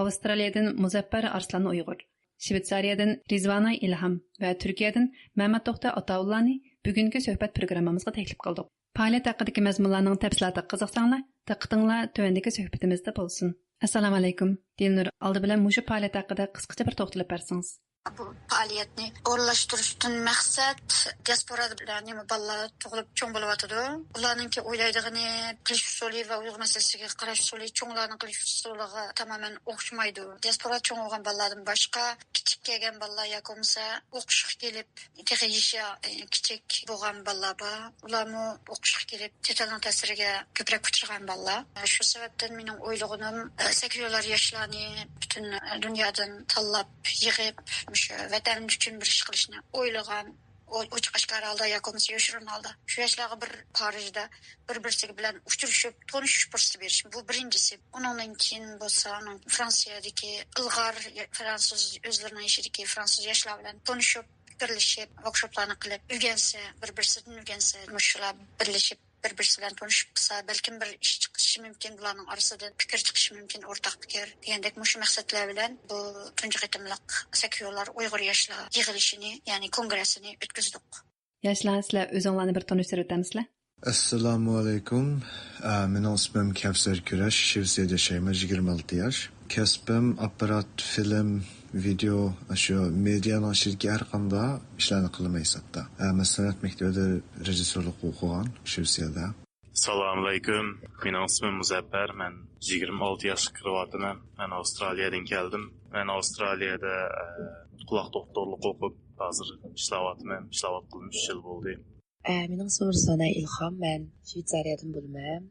ئاۋسترالىيەدىن مۇزەپپەر ئارسلان ئۇيغۇر، شىۋېتسارىيەدىن رىزۋانە ئىلھام ۋە تۈركىيەدىن مەمەت توختى ئاتاۋۇللانى بۈگۈنكى سۆھبەت پروگراممىمىزغا تەكلىپ قىلدۇق. پائالىيەت ھەققىدىكى مەزمۇنلارنىڭ تەپسىلاتىغا قىزىقساڭلار، دىققىتىڭلار تۆۋەندىكى سۆھبىتىمىزدە بولسۇن. ئەسسالامۇئەلەيكۇم. دىلنۇر، ئالدى بىلەن مۇشۇ پائالىيەت ھەققىدە قىسقىچە بىر توختىلىپ بەرسىڭىز. بۇ پائالىيەتنى ئورۇنلاشتۇرۇشتىن مەقسەت، دىياسپورادا نېمە بالىلار تۇغۇلۇپ چوڭ بولۇۋاتىدۇ. ئۇلارنىڭكى ئويلايدىغىنى، قىلىش ئۇسۇلى ۋە ئۇيغۇر مەسىلىسىگە قاراش ئۇسۇلى چوڭلارنىڭ قىلىش ئۇسۇلىغا تامامەن ئوخشىمايدۇ. دىياسپورادا چوڭ بولغان بالىلاردىن باشقا، كىچىك كەلگەن بالىلار ياكى بولمىسا ئوقۇشقا كېلىپ، تېخى يېشى، ئە، كىچىك بولغان بالىلار بار. ئۇلارمۇ ئوقۇشقا كېلىپ، چەت ئەلنىڭ تەسىرىگە كۆپرەك ئۇچرىغان بالىلار. شۇ سەۋەبتىن مېنىڭ ئويلىغىنىم، ئە، سېكۇلار ياشلارنى پۈتۈن دۇنيادىن تاللاپ يىغىپ، مۇشۇ ۋەتەن ئۈچۈن بىر ئىش قىلىشنى ئويلىغان، ئو-، ئوچۇق ئاشكارا ھالدا ياكى بولمىسا يوشۇرۇن ھالدا شۇ ياشلارغا بىر پارىژدا بىر-بىرسى بىلەن ئۇچرىشىپ، تونۇشۇش پۇرسىتى بېرىش. بۇ بىرىنچىسى. ئۇنىڭدىن كېيىن بولسا، ئۇنىڭ فرانسىيەدىكى ئىلغار يا-، فرانسۇز، ئۆزلىرىنىڭ يېشىدىكى فرانسۇز ياشلار بىلەن تونۇشۇپ، پىكىرلىشىپ، ۋوركشوپلارنى قىلىپ، ئۆگەنسە، بىر-، بىرسىدىن ئۆگەنسە، مۇشۇلار بىرلىشىپ، بىر-، بىرسى بىلەن تونۇشۇپ قالسا، بەلكىم بىر ئىش چىقىشى مۇمكىن، بۇلارنىڭ ئارىسىدا پىكىر چىقىشى مۇمكىن، ئورتاق پىكىر دېگەندەك مۇشۇ مەقسەتلەر بىلەن بۇ تۇنجى قېتىملىق سەكيولار ئۇيغۇر ياشلار يىغىلىشىنى، يەنى كونگرېسسىنى ئۆتكۈزدۇق. ياشلار، سىلەر ئۆزۈڭلارنى بىر تونۇشتۇرۇۋېتەمسىلەر؟ ئەسسالامۇئەلەيكۇم. ئە، مېنىڭ ئىسمىم كەۋسەر كۈرەش، شىۋېتسىيەدە ياشايمەن، يىگىرمە ئالتە ياش. كەسپىم ئاپپارات، فىلىم، ۋىدېئو، شۇ مېدىيانىڭ ئىچىدىكى ھەر قانداق ئىشلارنى قىلىمەن ھېسابتا. ئە، مەن سەنئەت مەكتىۋىدە رېژىسسورلۇق ئوقۇغان، شىۋېتسىيەدە. سالامۇئەلەيكۇم. مېنىڭ ئىسمىم مۇزەپپەر. مەن يىگىرمە ئالتە ياشقا كىرىۋاتىمەن. مەن ئاۋسترالىيەدىن كەلدىم. مەن ئاۋسترالىيەدە، ئە، قۇلاق دوختۇرلۇقى ئوقۇپ، ھازىر ئىشلەۋاتىمەن. ئىشلەۋاتقىلى ئۈچ يىل بولدى. ئە، مېنىڭ ئىسمىم رۇسانە ئىلھام، مەن شۋېتسارىيەدىن بولىمەن.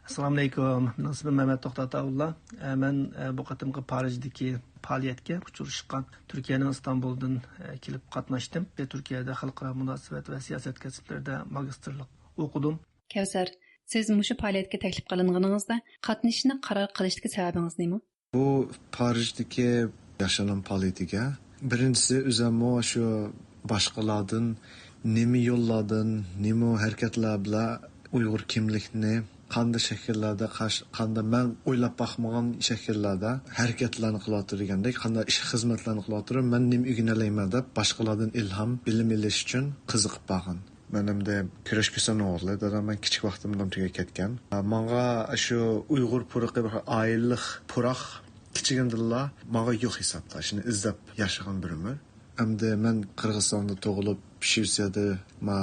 ئەسسالامۇئەلەيكۇم، مېنىڭ ئىسمىم مەمەت توختى ئاتاۋۇللا. ئە، مەن، ئە، بۇ قېتىمقى پارىژدىكى پائالىيەتكە ئۇچرىشقان. تۈركىيەنىڭ ئىستانبۇلدىن، ئە، كېلىپ قاتناشتىم. تۈركىيەدە خەلقئارا مۇناسىۋەت ۋە سىياسەت كەسىپلىرىدە ماگىستىرلىق ئوقۇدۇم. كەۋسەر، سىز مۇشۇ پائالىيەتكە تەكلىپ قىلىنغىنىڭىزدا قاتنىشىشنى قارار قىلىشتىكى سەۋەبىڭىز نېمە؟ بۇ پارىژدىكى ياشانام پائالىيىتىگە بىرىنچىسى ئۆزەممۇ شۇ باشقىلاردىن نېمە يوللاردىن، نېمە ھەرىكەتلەر بىلەن ئۇيغۇر كىملىكنى قانداق شەكىللەردە، قاش-، قانداق مەن ئويلاپ باقمىغان شەكىللەردە ھەرىكەتلەرنى قىلىۋاتىدۇ دېگەندەك، قانداق ئىش خىزمەتلەرنى قىلىۋاتىدۇ، مەن نېمە ئۆگىنەلەيمەن دەپ باشقىلاردىن ئىلھام، بىلىم ئېلىش ئۈچۈن قىزىقىپ بارغان. مەن ئەمدى كۈرەش كۆرسەم ئوغۇرلى، دادام مەن كىچىك ۋاقتىمدىن تۈگەپ كەتكەن. ماڭا شۇ ئۇيغۇر پۇرىقى بىر ئائىلىلىك پۇراق كىچىكىمدىنلا ماڭا يوق ھېسابتا، شۇنى ئىزدەپ ياشىغان بىر ئۆمۈر. ئەمدى مەن قىرغىزىستاندا تۇغۇلۇپ، شىۋېتسىيەدە، ما،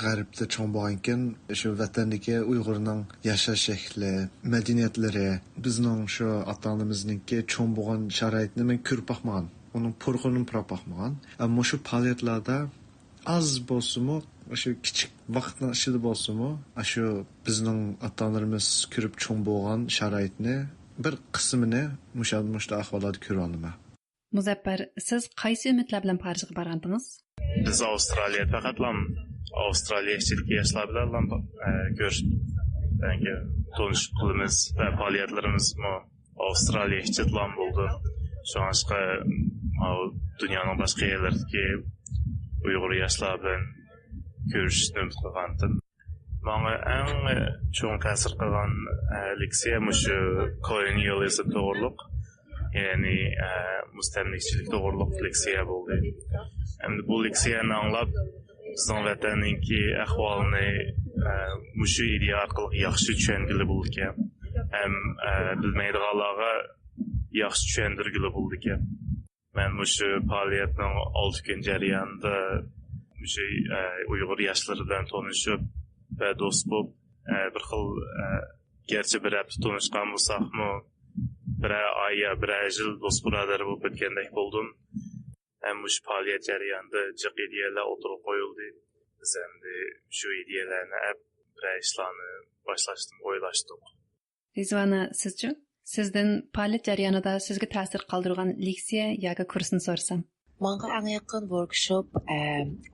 غەربتە چوڭ بولغانكىن، شۇ ۋەتەندىكى ئۇيغۇرنىڭ ياشاش شەكلى، مەدەنىيەتلىرى، بىزنىڭ شۇ ئاتا-ئانىمىزنىڭكى چوڭ بولغان شارائىتىنى مەن كۆرۈپ باقمىغان. ئۇنىڭ پۇرىقىنى پۇراپ باقمىغان. ئەمما شۇ پائالىيەتلەردە ئاز بولسىمۇ، شۇ كىچىك ۋاقىتنىڭ ئىچىدە بولسىمۇ، شۇ بىزنىڭ ئاتا-ئانىلىرىمىز كۆرۈپ چوڭ بولغان شارائىتنى بىر قىسمىنى مۇشۇ، مۇشۇ ئەھۋاللاردا كۆرۈۋالىمەن. مۇزەپپەر، سىز قايسى ئۈمىدلەر بىلەن پارىژغا بارغانتىڭىز؟ بىز ئاۋسترالىيە پەقەتلا ئاۋسترالىيە ئىچىدىكى ياشلار بىلەنلا، ئە، كۆرۈشۈپ، تونۇشۇپ قالىمىز ۋە پائالىيەتلىرىمىزمۇ ئاۋسترالىيە ئىچىدىلا بولىدۇ. شۇڭلاشقا، ماۋۇ دۇنيانىڭ باشقا يەرلىرىدىكى ئۇيغۇر ياشلار بىلەن كۆرۈشۈشنى ئۈمىد قىلغانتىم. ماڭا ئەڭ چوڭ تەسىر قىلغان، ئە، لېكسىيە مۇشۇ كولونىيالىزم توغرۇلۇق، يەنى، ئە، مۇستەملىكىچىلىك توغرۇلۇق لېكسىيە بولدى. ئەمدى بۇ لېكسىيەنى ئاڭلاپ، بىزنىڭ ۋەتەننىڭكى ئەھۋالىنى، ئە، مۇشۇ ئىدىيە ئارقىلىق ياخشى چۈشەنگىلى بولىدىكەن. ھەم، ئە، بىلمەيدىغانلارغا ياخشى چۈشەندۈرگىلى بولىدىكەن. مەن مۇشۇ پائالىيەتنىڭ ئالتە كۈن جەريانىدا مۇشۇ، ئە، ئۇيغۇر ياشلىرى بىلەن تونۇشۇپ ۋە دوست بولۇپ، ئە، بىر خىل، ئە، گەرچە بىر ھەپتە تونۇشقان بولساقمۇ، بىرەر ئاي يا بىرەر يىل دوست بۇرادەر بولۇپ ئۆتكەندەك بولدۇم. ھەم مۇشۇ پائالىيەت جەريانىدا جىق ئىدىيەلەر ئوتتۇرىغا قويۇلدى. بىز ئەمدى شۇ ئىدىيەلەرنى ئەپ، بىرەر ئىشلارنى باشلاشنى ئويلاشتۇق. رىزۋانە، سىزچۇ؟ سىزدىن پائالىيەت جەريانىدا سىزگە تەسىر قالدۇرغان لېكسىيە ياكى كۇرسنى سورىسام؟ ماڭا ئەڭ يېقىن ۋوركشوپ، ئە،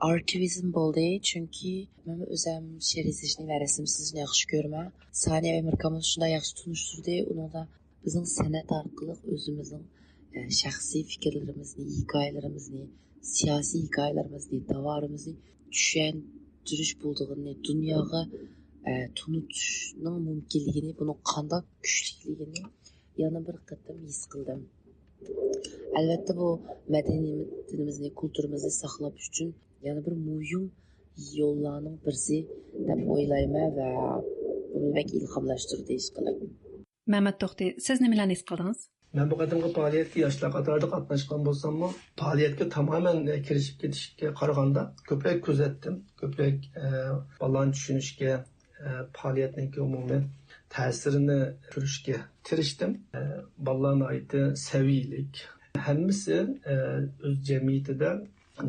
ئارتىۋىزم بولدى، چۈنكى مەن ئۆزەم شېئىر يېزىشنى ۋە رەسىم سىزىشنى ياخشى كۆرىمەن. سانىيە ئۆمۈركامنى شۇنداق ياخشى تونۇشتۇردى، ئۇنىڭدا بىزنىڭ سەنئەت ئارقىلىق ئۆزىمىزنىڭ، ئە، شەخسىي پىكىرلىرىمىزنى، ھېكايىلىرىمىزنى، سىياسىي ھېكايىلىرىمىزنى، تاۋارىمىزنى چۈشەندۈرۈش بولىدىغىنىنى، دۇنياغا، ئە، تونۇتۇشنىڭ مۇمكىنلىكىنى، بۇنىڭ قانداق كۈچلۈكلۈكىنى يەنە بىر قېتىم ھېس قىلدىم. ئەلۋەتتە، بۇ مەدەنىيىتىمىزنى، كۇلتۇرىمىزنى ساقلاپ ئۈچۈن يەنە بىر مۇھىم يوللارنىڭ بىرسى دەپ ئويلايمەن ۋە بۇ مېنى بەك ئىلھاملاشتۇردى، ئىشقىلىپ. مەمەت توختى، سىز نېمىلەرنى ھېس قىلدىڭىز؟ مەن بۇ قېتىمقى پائالىيەتكە ياشلار قاتارىدا قاتناشقان بولساممۇ، پائالىيەتكە تامامەن كىرىشىپ كېتىشكە قارىغاندا كۆپرەك كۆزەتتىم، كۆپرەك، ئە، بالىلارنى چۈشىنىشكە، ئە، پائالىيەتنىڭكى ئومۇمىي تەسىرىنى كۆرۈشكە تىرىشتىم. ئە، بالىلار ناھايىتى سەۋىيەلىك. ھەممىسى، ئە، ئۆز جەمئىيىتىدە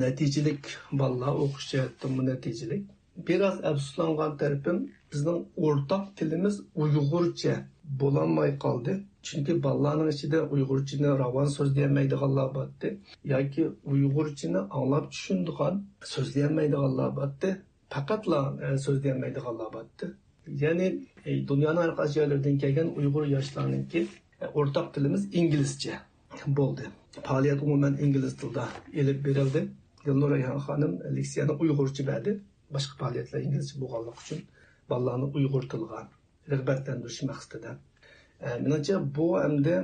نەتىجىلىك بالىلار، ئوقۇش جەھەتتىمۇ نەتىجىلىك. بىراز ئەپسۇسلانغان تەرىپىم، بىزنىڭ ئورتاق تىلىمىز ئۇيغۇرچە بولالماي قالدى. چۈنكى بالىلارنىڭ ئىچىدە ئۇيغۇرچىنى راۋان سۆزلىيەلمەيدىغانلار بارتتى ياكى ئۇيغۇرچىنى ئاڭلاپ چۈشىنىدىغان سۆزلىيەلمەيدىغانلار بارتتى. پەقەتلا، ئە، سۆزلىيەلمەيدىغانلار بارتتى. يەنى، ئە، دۇنيانىڭ ھەر قايسى يەرلىرىدىن كەلگەن ئۇيغۇر ياشلارنىڭكى، ئە، ئورتاق تىلىمىز ئىنگلىزچە بولدى. پائالىيەت ئومۇمەن ئىنگلىز تىلىدا ئېلىپ بېرىلدى. دىلنۇر رەيھان خانىم لېكسىيەنى ئۇيغۇرچە بەردى. باشقا پائالىيەتلەر ئىنگلىزچە بولغانلىقى ئۈچۈن بالىلارنى ئۇيغۇر تىلىغا رىغبەتلەندۈرۈش مەقسىتىدە. ئە، مېنىڭچە، بۇ ئەمدى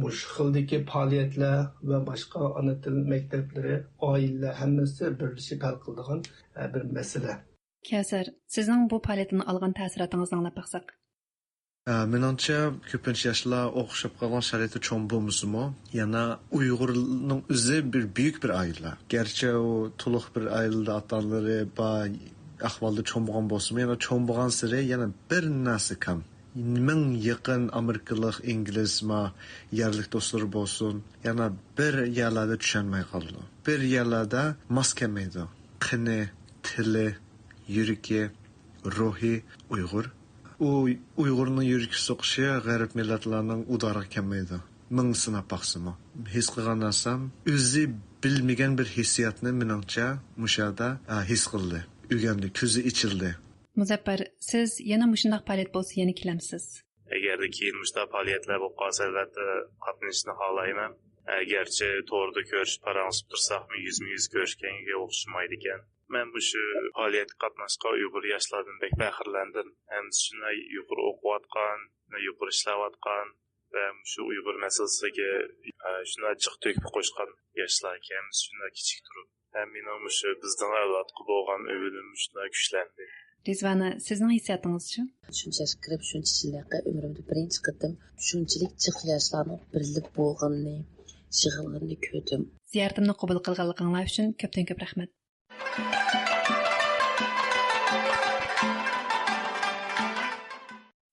مۇشۇ خىلدىكى پائالىيەتلەر ۋە باشقا ئانا تىل مەكتەپلىرى، ئائىلىلەر ھەممىسى بىرلىشىپ ھەل قىلىدىغان، ئە، بىر مەسىلە. كەۋسەر، سىزنىڭ بۇ پائالىيەتتىن ئالغان تەسىراتىڭىزنى ئاڭلاپ باقساق. ئە، مېنىڭچە، كۆپىنچە ياشلار ئوخشاپ قالغان شارائىتتا چوڭ بولمىسىمۇ، يەنە ئۇيغۇرنىڭ ئۆزى بىر بۈيۈك بىر ئائىلە. گەرچە ئۇ تولۇق بىر ئائىلىدە ئاتا-ئانىلىرى بار ئەھۋالدا چوڭ بولغان بولسىمۇ، يەنە چوڭ بولغانسېرى يەنە بىر نەرسە كەم. مىڭ يېقىن ئامېرىكىلىق، ئىنگلىز، ما يەرلىك دوستلىرى بولسۇن، يەنە بىر يەرلەردە چۈشەنمەي قالىدۇ. بىر يەرلەردە ماس كەلمەيدۇ. قېنى، تىلى، يۈرىكى، روھى ئۇيغۇر. ئۇ ئۇيغۇرنىڭ يۈرىكى سوقۇشى غەرب مىللەتلەرنىڭ ئۇدارىغا كەلمەيدۇ. مىڭ سىناپ باقسىمۇ، ھېس قىلغان نەرسەم، ئۆزى بىلمىگەن بىر ھېسسىياتنى، مېنىڭچە، مۇشۇ يەردە، ئا، ھېس قىلدى. ئۆگەندى، كۆزى ئېچىلدى. مۇزەپپەر، سىز يەنە مۇشۇنداق پائالىيەت بولسا يەنە كېلەمسىز؟ ئەگەردە كېيىن مۇشۇنداق پائالىيەتلەر بولۇپ قالسا، ئەلۋەتتە قاتنىشىشنى خالايمەن. ئەگەرچە توردا كۆرۈشۈپ پاراڭلىشىپ تۇرساقمۇ، يۈزمۇ يۈز كۆرۈشكەنگە ئوخشىمايدىكەن. مەن مۇشۇ پائالىيەتكە قاتناشقان ئۇيغۇر ياشلاردىن بەك پەخىرلەندىم. ھەممىسى شۇنداق يۇقىرى ئوقۇۋاتقان، يۇقىرى ئىشلەۋاتقان ۋە مۇشۇ ئۇيغۇر مەسىلىسىگە، ئە، شۇنداق جىق تۆھپە قوشقان ياشلار ئىكەن. ھەممىسى شۇنداق كىچىك تۇرۇپ، ھەم مېنىڭ مۇشۇ بىزنىڭ ئەۋلادقا بولغان ئۆمىلىم شۇنداق كۈچلەندى. رىزۋانە، سىزنىڭ ھېسسىياتىڭىزچۇ؟ شۇنچە ياشقا كىرىپ، شۇنچە يىللىققا ئۆمرۈمدە بىرىنچى قېتىم شۇنچىلىك جىق ياشلارنىڭ بىرلىك بولغىنىنى، يىغىلغىنىنى كۆردۈم. زىيارىتىمنى قوبۇل قىلغانلىقىڭلار ئۈچۈن كۆپتىن كۆپ رەھمەت.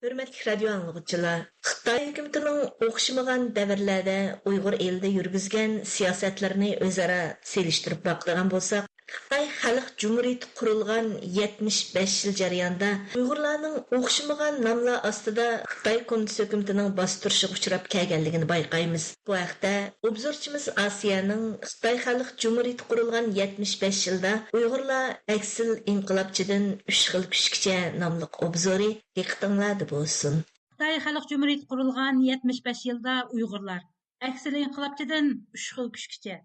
ھۆرمەتلىك رادىيو ئاڭلىغۇچىلار، خىتاي ھۆكۈمىتىنىڭ ئوخشىمىغان دەۋرلەردە ئۇيغۇر ئېلىدە يۈرگۈزگەن سىياسەتلىرىنى ئۆزئارا سېلىشتۇرۇپ باقىدىغان بولساق، خىتاي خەلق جۇمھۇرىيىتى قۇرۇلغان يەتمىش بەش يىل جەريانىدا ئۇيغۇرلارنىڭ ئوخشىمىغان ناملار ئاستىدا خىتاي كوممۇنىست ھۆكۈمىتىنىڭ باستۇرۇشىغا ئۇچراپ كەلگەنلىكىنى بايقايمىز. بۇ ھەقتە ئوبزورچىمىز ئاسىيەنىڭ خىتاي خەلق جۇمھۇرىيىتى قۇرۇلغان يەتمىش بەش يىلدا ئۇيغۇرلار ئەكسىل ئىنقىلابچىدىن ئۈچ خىل كۈچكىچە ناملىق ئوبزورى دىققىتىڭلاردا بولسۇن. خىتاي خەلق جۇمھۇرىيىتى قۇرۇلغان يەتمىش بەش يىلدا ئۇيغۇرلار ئەكسىل ئىنقىلابچىدىن ئۈچ خىل كۈچكىچە.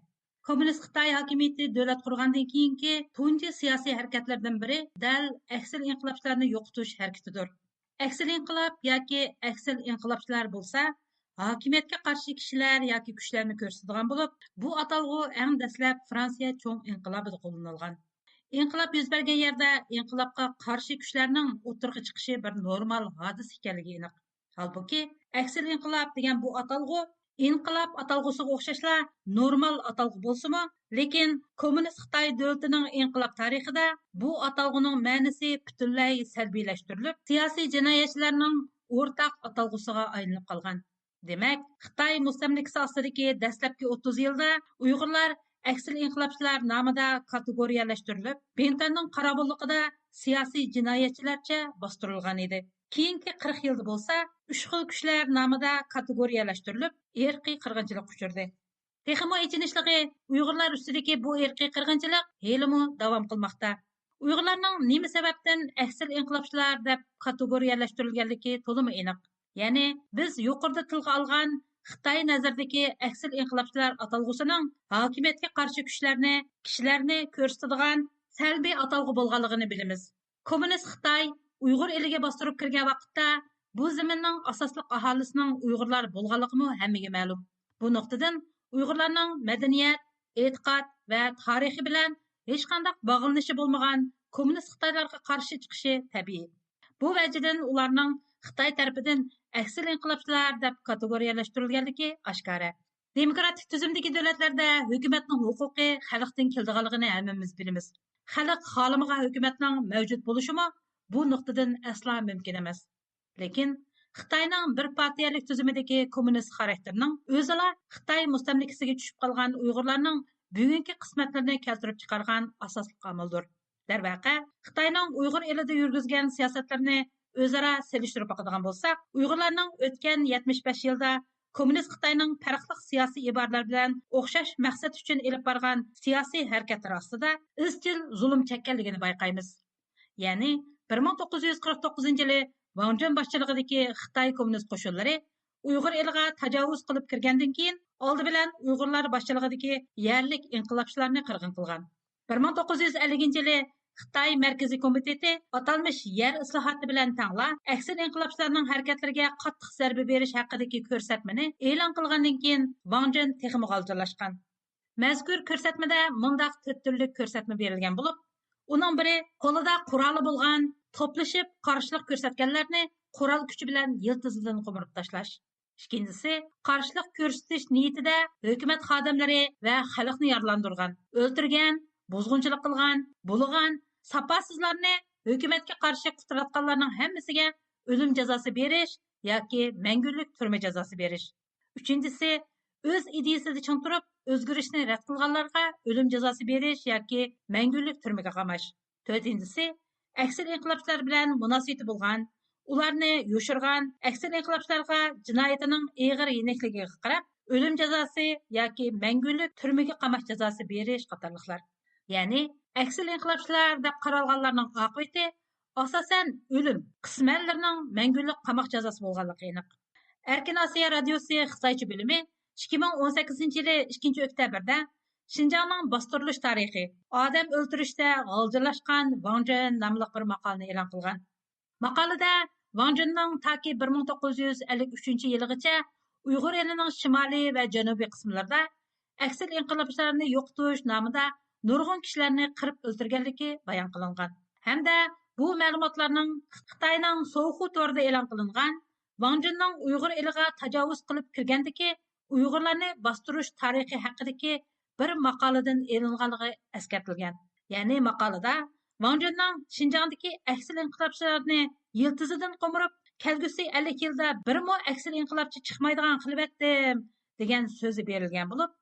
كوممۇنىست خىتاي ھاكىمىيىتى دۆلەت قۇرغاندىن كېيىنكى تۇنجى سىياسىي ھەرىكەتلەردىن بىرى دەل ئەكسىل ئىنقىلابچىلارنى يوقىتىش ھەرىكىتىدۇر. ئەكسىل ئىنقىلاب ياكى ئەكسىل ئىنقىلابچىلار بولسا، ھاكىمىيەتكە قارشى كىشىلەر ياكى كۈچلەرنى كۆرسىتىدىغان بولۇپ، بۇ ئاتالغۇ ئەڭ دەسلەپ فرانسىيە چوڭ ئىنقىلابىدا قوللىنىلغان. ئىنقىلاب يۈز بەرگەن يەردە ئىنقىلابقا قارشى كۈچلەرنىڭ ئوتتۇرىغا چىقىشى بىر نورمال ھادىسە ئىكەنلىكى ئېنىق. ھالبۇكى، ئەكسىل ئىنقىلاب دېگەن بۇ ئاتالغۇ ئىنقىلاب ئاتالغۇسىغا ئوخشاشلا نورمال ئاتالغۇ بولسىمۇ، لېكىن كوممۇنىست خىتاي دۆلىتىنىڭ ئىنقىلاب تارىخىدا بۇ ئاتالغۇنىڭ مەنىسى پۈتۈنلەي سەلبىيلەشتۈرۈلۈپ، سىياسىي جىنايەتچىلەرنىڭ ئورتاق ئاتالغۇسىغا ئايلىنىپ قالغان. دېمەك، خىتاي مۇستەملىكىسى ئاستىدىكى دەسلەپكى ئوتتۇز يىلدا ئۇيغۇرلار ئەكسىل ئىنقىلابچىلار نامىدا كاتېگورىيەلەشتۈرۈلۈپ، بىڭتۈەننىڭ قاراۋۇللۇقىدا سىياسىي جىنايەتچىلەرچە باستۇرۇلغان ئىدى. كېيىنكى قىرىق يىلدا بولسا ئۈچ خىل كۈچلەر نامىدا كاتېگورىيەلەشتۈرۈلۈپ، ئىرقىي قىرغىنچىلىققا ئۇچرىدى. تېخىمۇ ئېچىنىشلىقى، ئۇيغۇرلار ئۈستىدىكى بۇ ئىرقىي قىرغىنچىلىق ھېلىمۇ داۋام قىلماقتا. ئۇيغۇرلارنىڭ نېمە سەۋەبتىن ئەكسىل ئىنقىلابچىلار دەپ كاتېگورىيەلەشتۈرۈلگەنلىكى تولىمۇ ئېنىق. يەنى، بىز يۇقىرىدا تىلغا ئالغان خىتاي نەزىرىدىكى ئەكسىل ئىنقىلابچىلار ئاتالغۇسىنىڭ ھاكىمىيەتكە قارشى كۈچلەرنى، كىشىلەرنى كۆرسىتىدىغان سەلبىي ئاتالغۇ بولغانلىقىنى بىلىمىز. كوممۇنىست خىتاي ئۇيغۇر ئېلىگە باستۇرۇپ كىرگەن ۋاقىتتا، بۇ زېمىننىڭ ئاساسلىق ئاھالىسىنىڭ ئۇيغۇرلار بولغانلىقىمۇ ھەممىگە مەلۇم. بۇ نۇقتىدىن ئۇيغۇرلارنىڭ مەدەنىيەت، ئېتىقاد ۋە تارىخى بىلەن ھېچقانداق باغلىنىشى بولمىغان كوممۇنىست خىتايلارغا قارشى چىقىشى تەبىئىي. بۇ ۋەجىدىن ئۇلارنىڭ خىتاي تەرىپىدىن ئەكسىل ئىنقىلابچىلار دەپ كاتېگورىيەلەشتۈرۈلگەنلىكى ئاشكارا. دېموكراتىك تۈزۈمدىكى دۆلەتلەردە ھۆكۈمەتنىڭ ھوقۇقى خەلقتىن كېلىدىغانلىقىنى ھەممىمىز بىلىمىز. خەلق خالىمىغان ھۆكۈمەتنىڭ مەۋجۇت بولۇشىمۇ بۇ نۇقتىدىن ئەسلا مۇمكىن ئەمەس. لېكىن خىتاينىڭ بىر پارتىيەلىك تۈزۈمىدىكى كوممۇنىست خاراكتېرىنىڭ ئۆزىلا خىتاي مۇستەملىكىسىگە چۈشۈپ قالغان ئۇيغۇرلارنىڭ بۈگۈنكى قىسمەتلىرىنى كەلتۈرۈپ چىقارغان ئاساسلىق ئامىلدۇر. دەرۋەقە، خىتاينىڭ ئۇيغۇر ئېلىدا يۈرگۈزگەن سىياسەتلىرىنى ئۆزئارا سېلىشتۇرۇپ باقىدىغان بولساق، ئۇيغۇرلارنىڭ ئۆتكەن يەتمىش بەش يىلدا كوممۇنىست خىتاينىڭ پەرقلىق سىياسىي ئىبارىلەر بىلەن ئوخشاش مەقسەت ئۈچۈن ئېلىپ بارغان سىياسىي ھەرىكەتلىرى ئاستىدا ئىزچىل زۇلۇم چەككەنلىكىنى بايقايمىز. يەنى، بىر مىڭ توققۇز يۈز قىرىق توققۇزىنچى يىلى ۋاڭ جۈەن باشچىلىقىدىكى خىتاي كوممۇنىست قوشۇنلىرى ئۇيغۇر ئېلىغا تاجاۋۇز قىلىپ كىرگەندىن كېيىن، ئالدى بىلەن ئۇيغۇرلار باشچىلىقىدىكى يەرلىك ئىنقىلابچىلارنى قىرغىن قىلغان. بىر مىڭ توققۇز يۈز ئەللىكىنچى يىلى خىتاي مەركىزىي كومىتېتى ئاتالمىش يەر ئىسلاھاتى بىلەن تەڭلا ئەكسىل ئىنقىلابچىلارنىڭ ھەرىكەتلىرىگە قاتتىق زەربە بېرىش ھەققىدىكى كۆرسەتمىنى ئېلان قىلغاندىن كېيىن، ۋاڭ جۈەن تېخىمۇ غالجىرلاشقان. مەزكۇر كۆرسەتمىدە مۇنداق تۆت تۈرلۈك كۆرسەتمە بېرىلگەن بولۇپ، ئۇنىڭ بىرى قولىدا قورالى بولغان، توپلىشىپ قارشىلىق كۆرسەتكەنلەرنى قورال كۈچى بىلەن يىلتىزىدىن قومۇرۇپ تاشلاش. ئىككىنچىسى، قارشىلىق كۆرسىتىش نىيىتىدە ھۆكۈمەت خادىملىرى ۋە خەلقنى يارىلاندۇرغان، ئۆلتۈرگەن، بۇزغۇنچىلىق قىلغان، بۇلىغان، ساپاسىزلارنى ھۆكۈمەتكە قارشى قۇتراتقانلارنىڭ ھەممىسىگە ئۆلۈم جازاسى بېرىش ياكى مەڭگۈلۈك تۈرمە جازاسى بېرىش. ئۈچىنچىسى، ئۆز ئىدىيىسىدە چىڭ تۇرۇپ، ئۆزگىرىشنى رەت قىلغانلارغا ئۆلۈم جازاسى بېرىش ياكى مەڭگۈلۈك تۈرمىگە قاماش. تۆتىنچىسى، ئەكسىل ئىنقىلابچىلار بىلەن مۇناسىۋىتى بولغان، ئۇلارنى يوشۇرغان، ئەكسىل ئىنقىلابچىلارغا جىنايىتىنىڭ ئېغىر يېنىكلىكىگە قاراپ، ئۆلۈم جازاسى ياكى مەڭگۈلۈك تۈرمىگە قاماش جازاسى بېرىش قاتارلىقلار. يەنى ئەكسىل ئىنقىلابچىلار دەپ قارالغانلارنىڭ ئاقىۋىتى ئاساسەن ئۆلۈم، قىسمەنلىرىنىڭ مەڭگۈلۈك قاماق جازاسى بولغانلىقى ئېنىق. ئەركىن ئاسىيا رادىيوسى خىتايچە بۆلۈمى ئىككى مىڭ ئون سەككىزىنچى يىلى ئىككىنچى ئۆكتەبىردە شىنجاڭنىڭ باستۇرۇلۇش تارىخى، ئادەم ئۆلتۈرۈشتە غالجىرلاشقان ۋاڭ جېن ناملىق بىر ماقالىنى ئېلان قىلغان. ماقالىدە ۋاڭ جېننىڭ تاكى بىر مىڭ توققۇز يۈز ئەللىك ئۈچىنچى يىلىغىچە ئۇيغۇر ئېلىنىڭ شىمالىي ۋە جەنۇبىي قىسىملىرىدا ئەكسىل ئىنقىلابچىلارنى يوقىتىش نامىدا نۇرغۇن كىشىلەرنى قىرىپ ئۆلتۈرگەنلىكى بايان قىلىنغان ھەمدە بۇ مەلۇماتلارنىڭ خىتاينىڭ سوخۇ تورىدا ئېلان قىلىنغان ۋاڭ جېننىڭ ئۇيغۇر ئېلىغا تاجاۋۇز قىلىپ كىرگەندىكى ئۇيغۇرلارنى باستۇرۇش تارىخى ھەققىدىكى بىر ماقالىدىن ئېلىنغانلىقى ئەسكەرتىلگەن. يەنى ماقالىدا ۋاڭ جېننىڭ شىنجاڭدىكى ئەكسىل ئىنقىلابچىلارنى يىلتىزىدىن قومۇرۇپ، كەلگۈسى ئەللىك يىلدا بىرمۇ ئەكسىل ئىنقىلابچى چىقمايدىغان قىلىۋەتتىم، دېگەن سۆزى بېرىلگەن بولۇپ،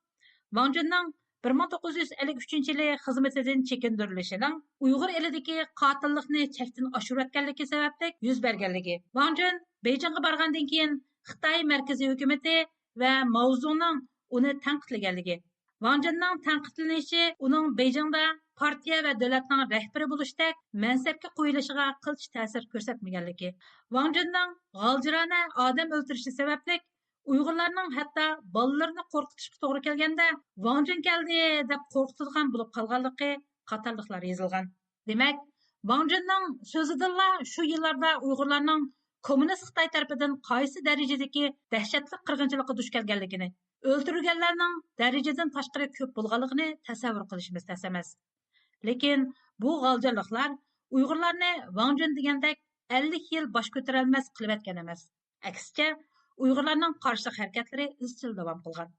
ۋاڭ جېننىڭ بىر مىڭ توققۇز يۈز ئەللىك ئۈچىنچى يىلى خىزمىتىدىن چېكىندۈرۈلۈشىنىڭ ئۇيغۇر ئېلىدىكى قاتىللىقنى چەكتىن ئاشۇرۇۋەتكەنلىكى سەۋەبلىك يۈز بەرگەنلىكى، ۋاڭ جېن بېيجىڭغا بارغاندىن كېيىن خىتاي مەركىزىي ھۆكۈمىتى ۋە ماۋزۇڭنىڭ ئۇنى تەنقىدلىگەنلىكى، ۋاڭ جېننىڭ تەنقىدلىنىشى ئۇنىڭ بېيجىڭدا پارتىيە ۋە دۆلەتنىڭ رەھبىرى بولۇشتەك مەنسەپكە قويۇلۇشىغا قىلچە تەسىر كۆرسەتمىگەنلىكى، ۋاڭ جېننىڭ غالجىرانە ئادەم ئۆلتۈرۈشى سەۋەبلىك ئۇيغۇرلارنىڭ ھەتتا بالىلىرىنى قورقۇتۇشقا توغرا كەلگەندە، ۋاڭ جېن كەلدى دەپ قورقۇتىدىغان بولۇپ قالغانلىقى قاتارلىقلار يېزىلغان. دېمەك، ۋاڭ جېننىڭ سۆزىدىنلا شۇ يىللاردا ئۇيغۇرلارنىڭ كوممۇنىست خىتاي تەرىپىدىن قايسى دەرىجىدىكى دەھشەتلىك قىرغىنچىلىققا دۇچ كەلگەنلىكىنى، ئۆلتۈرۈلگەنلەرنىڭ دەرىجىدىن تاشقىرى كۆپ بولغانلىقىنى تەسەۋۋۇر قىلىشىمىز تەس ئەمەس. لېكىن بۇ غالجىرلىقلار ئۇيغۇرلارنى ۋاڭ جېن دېگەندەك ئەللىك يىل باش كۆتۈرەلمەس قىلىۋەتكەن ئەمەس. ئەكسىچە، ئۇيغۇرلارنىڭ قارشىلىق ھەرىكەتلىرى ئىزچىل داۋام قىلغان.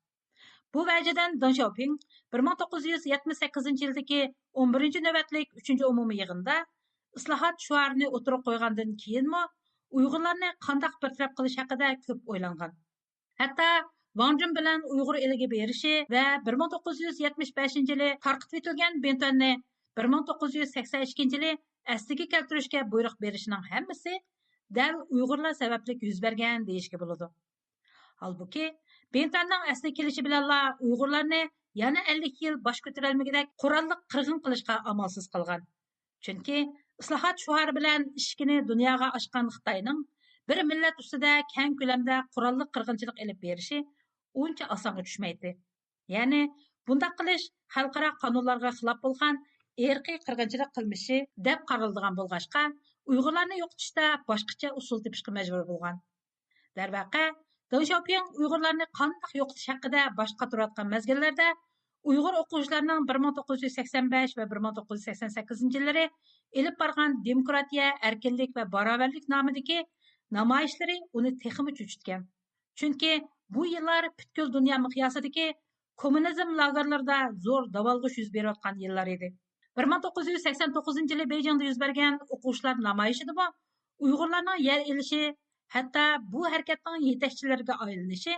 بۇ ۋەجىدىن دېڭ شياۋپىڭ بىر مىڭ توققۇز يۈز يەتمىش سەككىزىنچى يىلدىكى ئون بىرىنچى نۆۋەتلىك ئۈچىنچى ئومۇمىي يىغىندا ئىسلاھات شوئارىنى ئوتتۇرىغا قويغاندىن كېيىنمۇ ئۇيغۇرلارنى قانداق بىر تەرەپ قىلىش ھەققىدە كۆپ ئويلانغان. ھەتتا ۋاڭ جېن بىلەن ئۇيغۇر ئېلىگە بېرىشى ۋە بىر مىڭ توققۇز يۈز يەتمىش بەشىنچى يىلى تارقىتىۋېتىلگەن بىڭتۈەننى بىر مىڭ توققۇز يۈز سەكسەن ئىككىنچى يىلى ئەسلىگە كەلتۈرۈشكە بۇيرۇق بېرىشىنىڭ ھەممىسى دەل ئۇيغۇرلار سەۋەبلىك يۈز بەرگەن دېيىشكە بولىدۇ. ھالبۇكى، بىڭتۈەننىڭ ئەسلىگە كېلىشى بىلەنلا ئۇيغۇرلارنى يەنە ئەللىك يىل باش كۆتۈرەلمىگۈدەك قوراللىق قىرغىن قىلىشقا ئامالسىز قالغان. چۈنكى ئىسلاھات شوئارى بىلەن ئىشىكىنى دۇنياغا ئاچقان خىتاينىڭ بىر مىللەت ئۈستىدە كەڭ كۆلەمدە قوراللىق قىرغىنچىلىق ئېلىپ بېرىشى ئۇنچە ئاسانغا چۈشمەيتتى. يەنى، بۇنداق قىلىش خەلقئارا قانۇنلارغا خىلاپ بولغان ئىرقىي قىرغىنچىلىق قىلمىشى دەپ قارىلىدىغان بولغاچقا، ئۇيغۇرلارنى يوقىتىشتا باشقىچە ئۇسۇل تېپىشقا مەجبۇر بولغان. دەرۋەقە، دېڭ شياۋپىڭ ئۇيغۇرلارنى قانداق يوقىتىش ھەققىدە باش قاتۇرۇۋاتقان مەزگىللەردە، ئۇيغۇر ئوقۇغۇچىلارنىڭ بىر مىڭ توققۇز يۈز سەكسەن بەش ۋە بىر مىڭ توققۇز يۈز سەكسەن سەككىزىنچى يىللىرى ئېلىپ بارغان دېموكراتىيە، ئەركىنلىك ۋە باراۋەرلىك نامىدىكى نامايىشلىرى ئۇنى تېخىمۇ چۆچۈتكەن. چۈنكى بۇ يىللار پۈتكۈل دۇنيا مىقياسىدىكى كوممۇنىزم لاگېرلىرىدا زور داۋالغۇش يۈز بېرىۋاتقان يىللار ئىدى. بىر مىڭ توققۇز يۈز سەكسەن توققۇزىنچى يىلى بېيجىڭدا يۈز بەرگەن ئوقۇغۇچىلار نامايىشىدىمۇ ئۇيغۇرلارنىڭ يەر ئېلىشى، ھەتتا بۇ ھەرىكەتنىڭ يېتەكچىلىرىگە ئايلىنىشى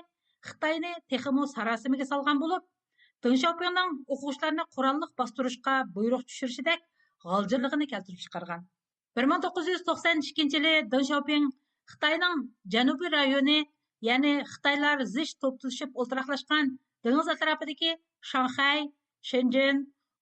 خىتاينى تېخىمۇ ساراسىمىگە سالغان بولۇپ، دېڭ شياۋپىڭنىڭ ئوقۇغۇچىلارنى قوراللىق باستۇرۇشقا بۇيرۇق چۈشۈرۈشىدەك غالجىرلىقىنى كەلتۈرۈپ چىقارغان. بىر مىڭ توققۇز يۈز توقسان ئىككىنچى يىلى دېڭ شياۋپىڭ خىتاينىڭ جەنۇبىي رايونى، يەنى خىتايلار زىچ توپلىشىپ ئولتۇراقلاشقان دېڭىز ئەتراپىدىكى شاڭخەي، شېنجېن،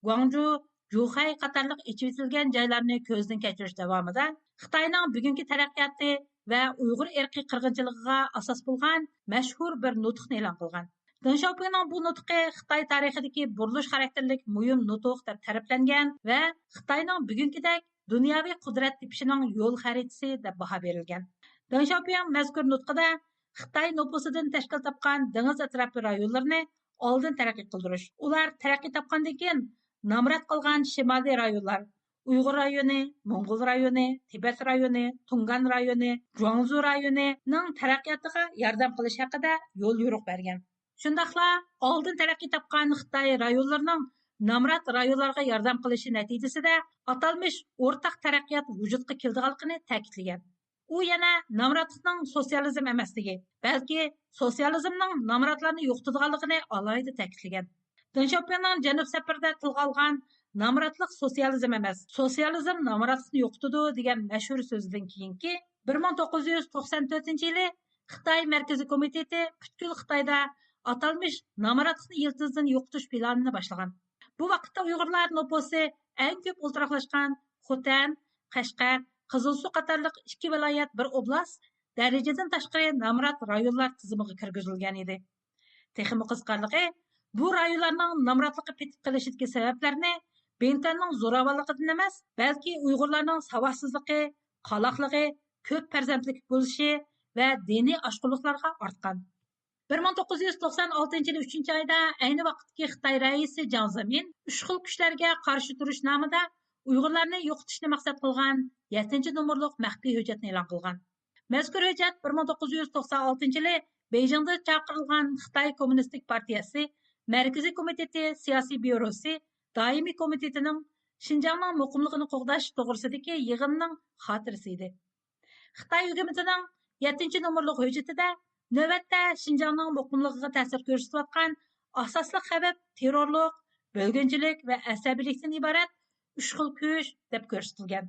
گۇاڭجۇ، جۇخەي قاتارلىق ئېچىۋېتىلگەن جايلارنى كۆزدىن كەچۈرۈش داۋامىدا خىتاينىڭ بۈگۈنكى تەرەققىياتى ۋە ئۇيغۇر ئىرقىي قىرغىنچىلىقىغا ئاساس بولغان مەشھۇر بىر نۇتۇقنى ئېلان قىلغان. دېڭ شياۋپىڭنىڭ بۇ نۇتۇقى خىتاي تارىخىدىكى بۇرۇلۇش خاراكتېرلىك مۇھىم نۇتۇق دەپ تەرىپلەنگەن ۋە خىتاينىڭ بۈگۈنكىدەك دۇنياۋى قۇدرەت تېپىشىنىڭ يول خەرىتىسى دەپ باھا بېرىلگەن. دېڭ شياۋپىڭ مەزكۇر نۇتقىدا خىتاي نوپۇسىدىن تەشكىل تاپقان دېڭىز ئەتراپى رايونلىرىنى ئالدىن تەرەققىي قىلدۇرۇش، ئۇلار تەرەققىي تاپقاندىن كېيىن نامرات قالغان شىمالىي رايونلار، ئۇيغۇر رايونى، موڭغۇل رايونى، تىبەت رايونى، تۇڭگان رايونى، جۇاڭزۇ رايونىنىڭ تەرەققىياتىغا ياردەم قىلىش ھەققىدە يول يورۇق بەرگەن. شۇنداقلا ئالدىن تەرەققىي تاپقان خىتاي رايونلىرىنىڭ نامرات رايونلارغا ياردەم قىلىشى نەتىجىسىدە ئاتالمىش ئورتاق تەرەققىيات ۋۇجۇدقا كېلىدىغانلىقىنى تەكىتلىگەن. ئۇ يەنە نامراتلىقنىڭ سوتسىيالىزم ئەمەسلىكى، بەلكى سوتسىيالىزمنىڭ نامراتلارنى يوقىتىدىغانلىقىنى ئالاھىدە تەكىتلىگەن. دېڭ شياۋپىڭنىڭ جەنۇب سەپىرىدە تىلغا ئالغان نامراتلىق سوتسىيالىزم ئەمەس، سوتسىيالىزم نامراتلىقنى يوقىتىدۇ» دېگەن مەشھۇر سۆزىدىن كېيىنكى بىر مىڭ توققۇز يۈز توقسان تۆتىنچى يىلى خىتاي مەركىزىي كومىتېتى پۈتكۈل خىتايدا ئاتالمىش نامراتلىقنى يىلتىزىدىن يوقىتىش پىلانىنى باشلىغان. بۇ ۋاقىتتا ئۇيغۇرلار نوپۇسى ئەڭ كۆپ ئولتۇراقلاشقان خوتەن، قەشقەر، قىزىلسۇ قاتارلىق ئىككى ۋىلايەت، بىر ئوبلاست دەرىجىدىن تاشقىرى نامرات رايونلار تىزىمىغا كىرگۈزۈلگەن ئىدى. تېخىمۇ قىزىقارلىقى، بۇ رايونلارنىڭ نامراتلىققا پېتىپ قېلىشىدىكى سەۋەبلەرنى بىڭتۈەننىڭ زوراۋانلىقىدىن ئەمەس، بەلكى ئۇيغۇرلارنىڭ ساۋاتسىزلىقى، قالاقلىقى، كۆپ پەرزەنتلىك بولۇشى ۋە دىنىي ئاشقۇنلۇقلارغا ئارتقان. بىر مىڭ توققۇز يۈز توقسان ئالتىنچى يىلى ئۈچىنچى ئايدا ئەينى ۋاقىتتىكى خىتاي رەئىسى جياڭ زېمىن ئۈچ خىل كۈچلەرگە قارشى تۇرۇش نامىدا ئۇيغۇرلارنى يوقىتىشنى مەقسەت قىلغان يەتتىنچى نومۇرلۇق مەخپىي ھۆججەتنى ئېلان قىلغان. مەزكۇر ھۆججەت بىر مىڭ توققۇز يۈز توقسان ئالتىنچى يىلى بېيجىڭدا چاقىرىلغان خىتاي كوممۇنىستىك پارتىيەسى مەركىزىي كومىتېتى سىياسىي بيۇروسى دائىمىي كومىتېتىنىڭ شىنجاڭنىڭ مۇقىملىقىنى قوغداش توغرىسىدىكى يىغىننىڭ خاتىرىسى ئىدى. خىتاي ھۆكۈمىتىنىڭ يەتتىنچى نومۇرلۇق ھۆججىتىدە نۆۋەتتە شىنجاڭنىڭ مۇقىملىقىغا تەسىر كۆرسىتىۋاتقان ئاساسلىق خەۋپ تېررورلۇق، بۆلگۈنچىلىك ۋە ئەسەبىيلىكتىن ئىبارەت ئۈچ خىل كۈچ دەپ كۆرسىتىلگەن.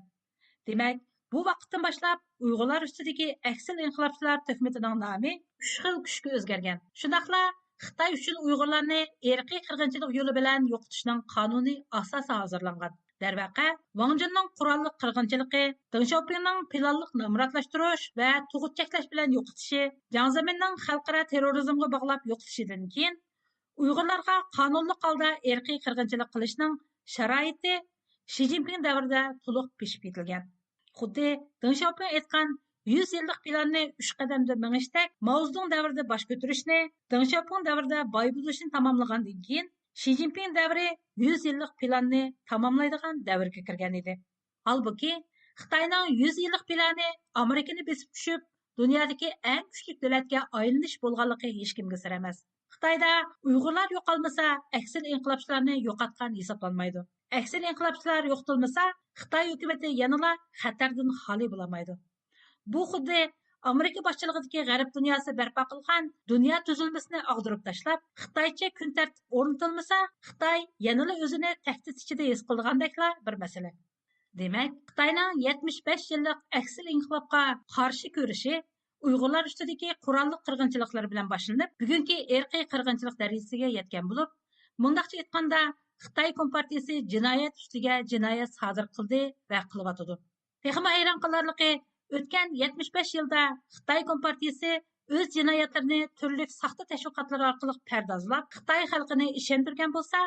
دېمەك، بۇ ۋاقىتتىن باشلاپ ئۇيغۇرلار ئۈستىدىكى ئەكسىل ئىنقىلابچىلار تۆھمىتىنىڭ نامى ئۈچ خىل كۈچكە ئۆزگەرگەن. شۇنداقلا خىتاي ئۈچۈن ئۇيغۇرلارنى ئىرقىي قىرغىنچىلىق يولى بىلەن يوقىتىشنىڭ قانۇنىي ئاساسى ھازىرلانغان. دەرۋەقە، ۋاڭ جۈننىڭ قوراللىق قىرغىنچىلىقى، دېڭ شياۋپىڭنىڭ پىلانلىق نامراتلاشتۇرۇش ۋە تۇغۇت چەكلەش بىلەن يوقىتىشى، جياڭ زېمىننىڭ خەلقئارا تېررورىزمغا باغلاپ يوقىتىشىدىن كېيىن، ئۇيغۇرلارغا قانۇنلۇق ھالدا ئىرقىي قىرغىنچىلىق قىلىشنىڭ شارائىتى شى جىنپىڭ دەۋرىدە تولۇق پىشىپ يېتىلگەن. خۇددى دېڭ شياۋپىڭ ئېيتقان يۈز يىللىق پىلاننى ئۈچ قەدەمدە مېڭىشتەك، ماۋزېدۇڭ دەۋرىدە باش كۆتۈرۈشنى، دېڭ شياۋپىڭ دەۋرىدە باي بولۇشنى تاماملىغاندىن كېيىن، شى جىنپىڭ دەۋرى يۈز يىللىق پىلاننى تاماملايدىغان دەۋرگە كىرگەن ئىدى. ھالبۇكى، خىتاينىڭ يۈز يىللىق پىلانى ئامېرىكىنى بېسىپ چۈشۈپ، دۇنيادىكى ئەڭ كۈچلۈك دۆلەتكە ئايلىنىش بولغانلىقى ھېچكىمگە سىر ئەمەس. خىتايدا ئۇيغۇرلار يوقالمىسا، ئەكسىل ئىنقىلابچىلارنى يوقاتقان ھېسابلانمايدۇ. ئەكسىل ئىنقىلابچىلار يوقىتىلمىسا، خىتاي ھۆكۈمىتى يەنىلا خەتەردىن خالىي بولالمايدۇ. بۇ خۇددى ئامېرىكا باشچىلىقىدىكى غەرب دۇنياسى بەرپا قىلغان دۇنيا تۈزۈلمىسىنى ئاغدۇرۇپ تاشلاپ، خىتايچە كۈن تەرتىپ ئورنىتىلمىسا، خىتاي يەنىلا ئۆزىنى تەھدىت ئىچىدە ھېس قىلىدىغاندەكلا بىر مەسىلە. دېمەك، خىتاينىڭ يەتمىش بەش يىللىق ئەكسىل ئىنقىلابقا قارشى كۈرىشى ئۇيغۇرلار ئۈستىدىكى قوراللىق قىرغىنچىلىقلىرى بىلەن باشلىنىپ، بۈگۈنكى ئىرقىي قىرغىنچىلىق دەرىجىسىگە يەتكەن بولۇپ، مۇنداقچە ئېيتقاندا، خىتاي كومپارتىيىسى جىنايەت ئۈستىگە جىنايەت سادىر قىلدى ۋە قىلىۋاتىدۇ. تېخىمۇ ھەيران قالارلىقى، ئۆتكەن يەتمىش بەش يىلدا خىتاي كومپارتىيىسى ئۆز جىنايەتلىرىنى تۈرلۈك ساختا تەشۋىقاتلار ئارقىلىق پەردازلاپ، خىتاي خەلقىنى ئىشەندۈرگەن بولسا،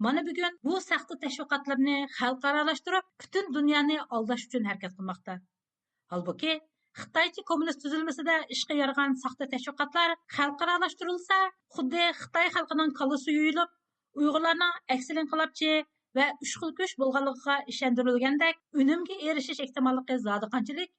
مانا بۈگۈن بۇ ساختا تەشۋىقاتلىرىنى خەلقئارالاشتۇرۇپ، پۈتۈن دۇنيانى ئالداش ئۈچۈن ھەرىكەت قىلماقتا. ھالبۇكى، خىتايچە كوممۇنىست تۈزۈلمىسىدە ئىشقا يارىغان ساختا تەشۋىقاتلار خەلقئارالاشتۇرۇلسا، خۇددى خىتاي خەلقىنىڭ كاللىسى يۇيۇلۇپ، ئۇيغۇرلارنىڭ ئەكسىل ئىنقىلابچى ۋە ئۈچ خىل كۈچ بولغانلىقىغا ئىشەندۈرۈلگەندەك ئۈنۈمگە ئېرىشىش ئېھتىماللىقى زادى قانچىلىك؟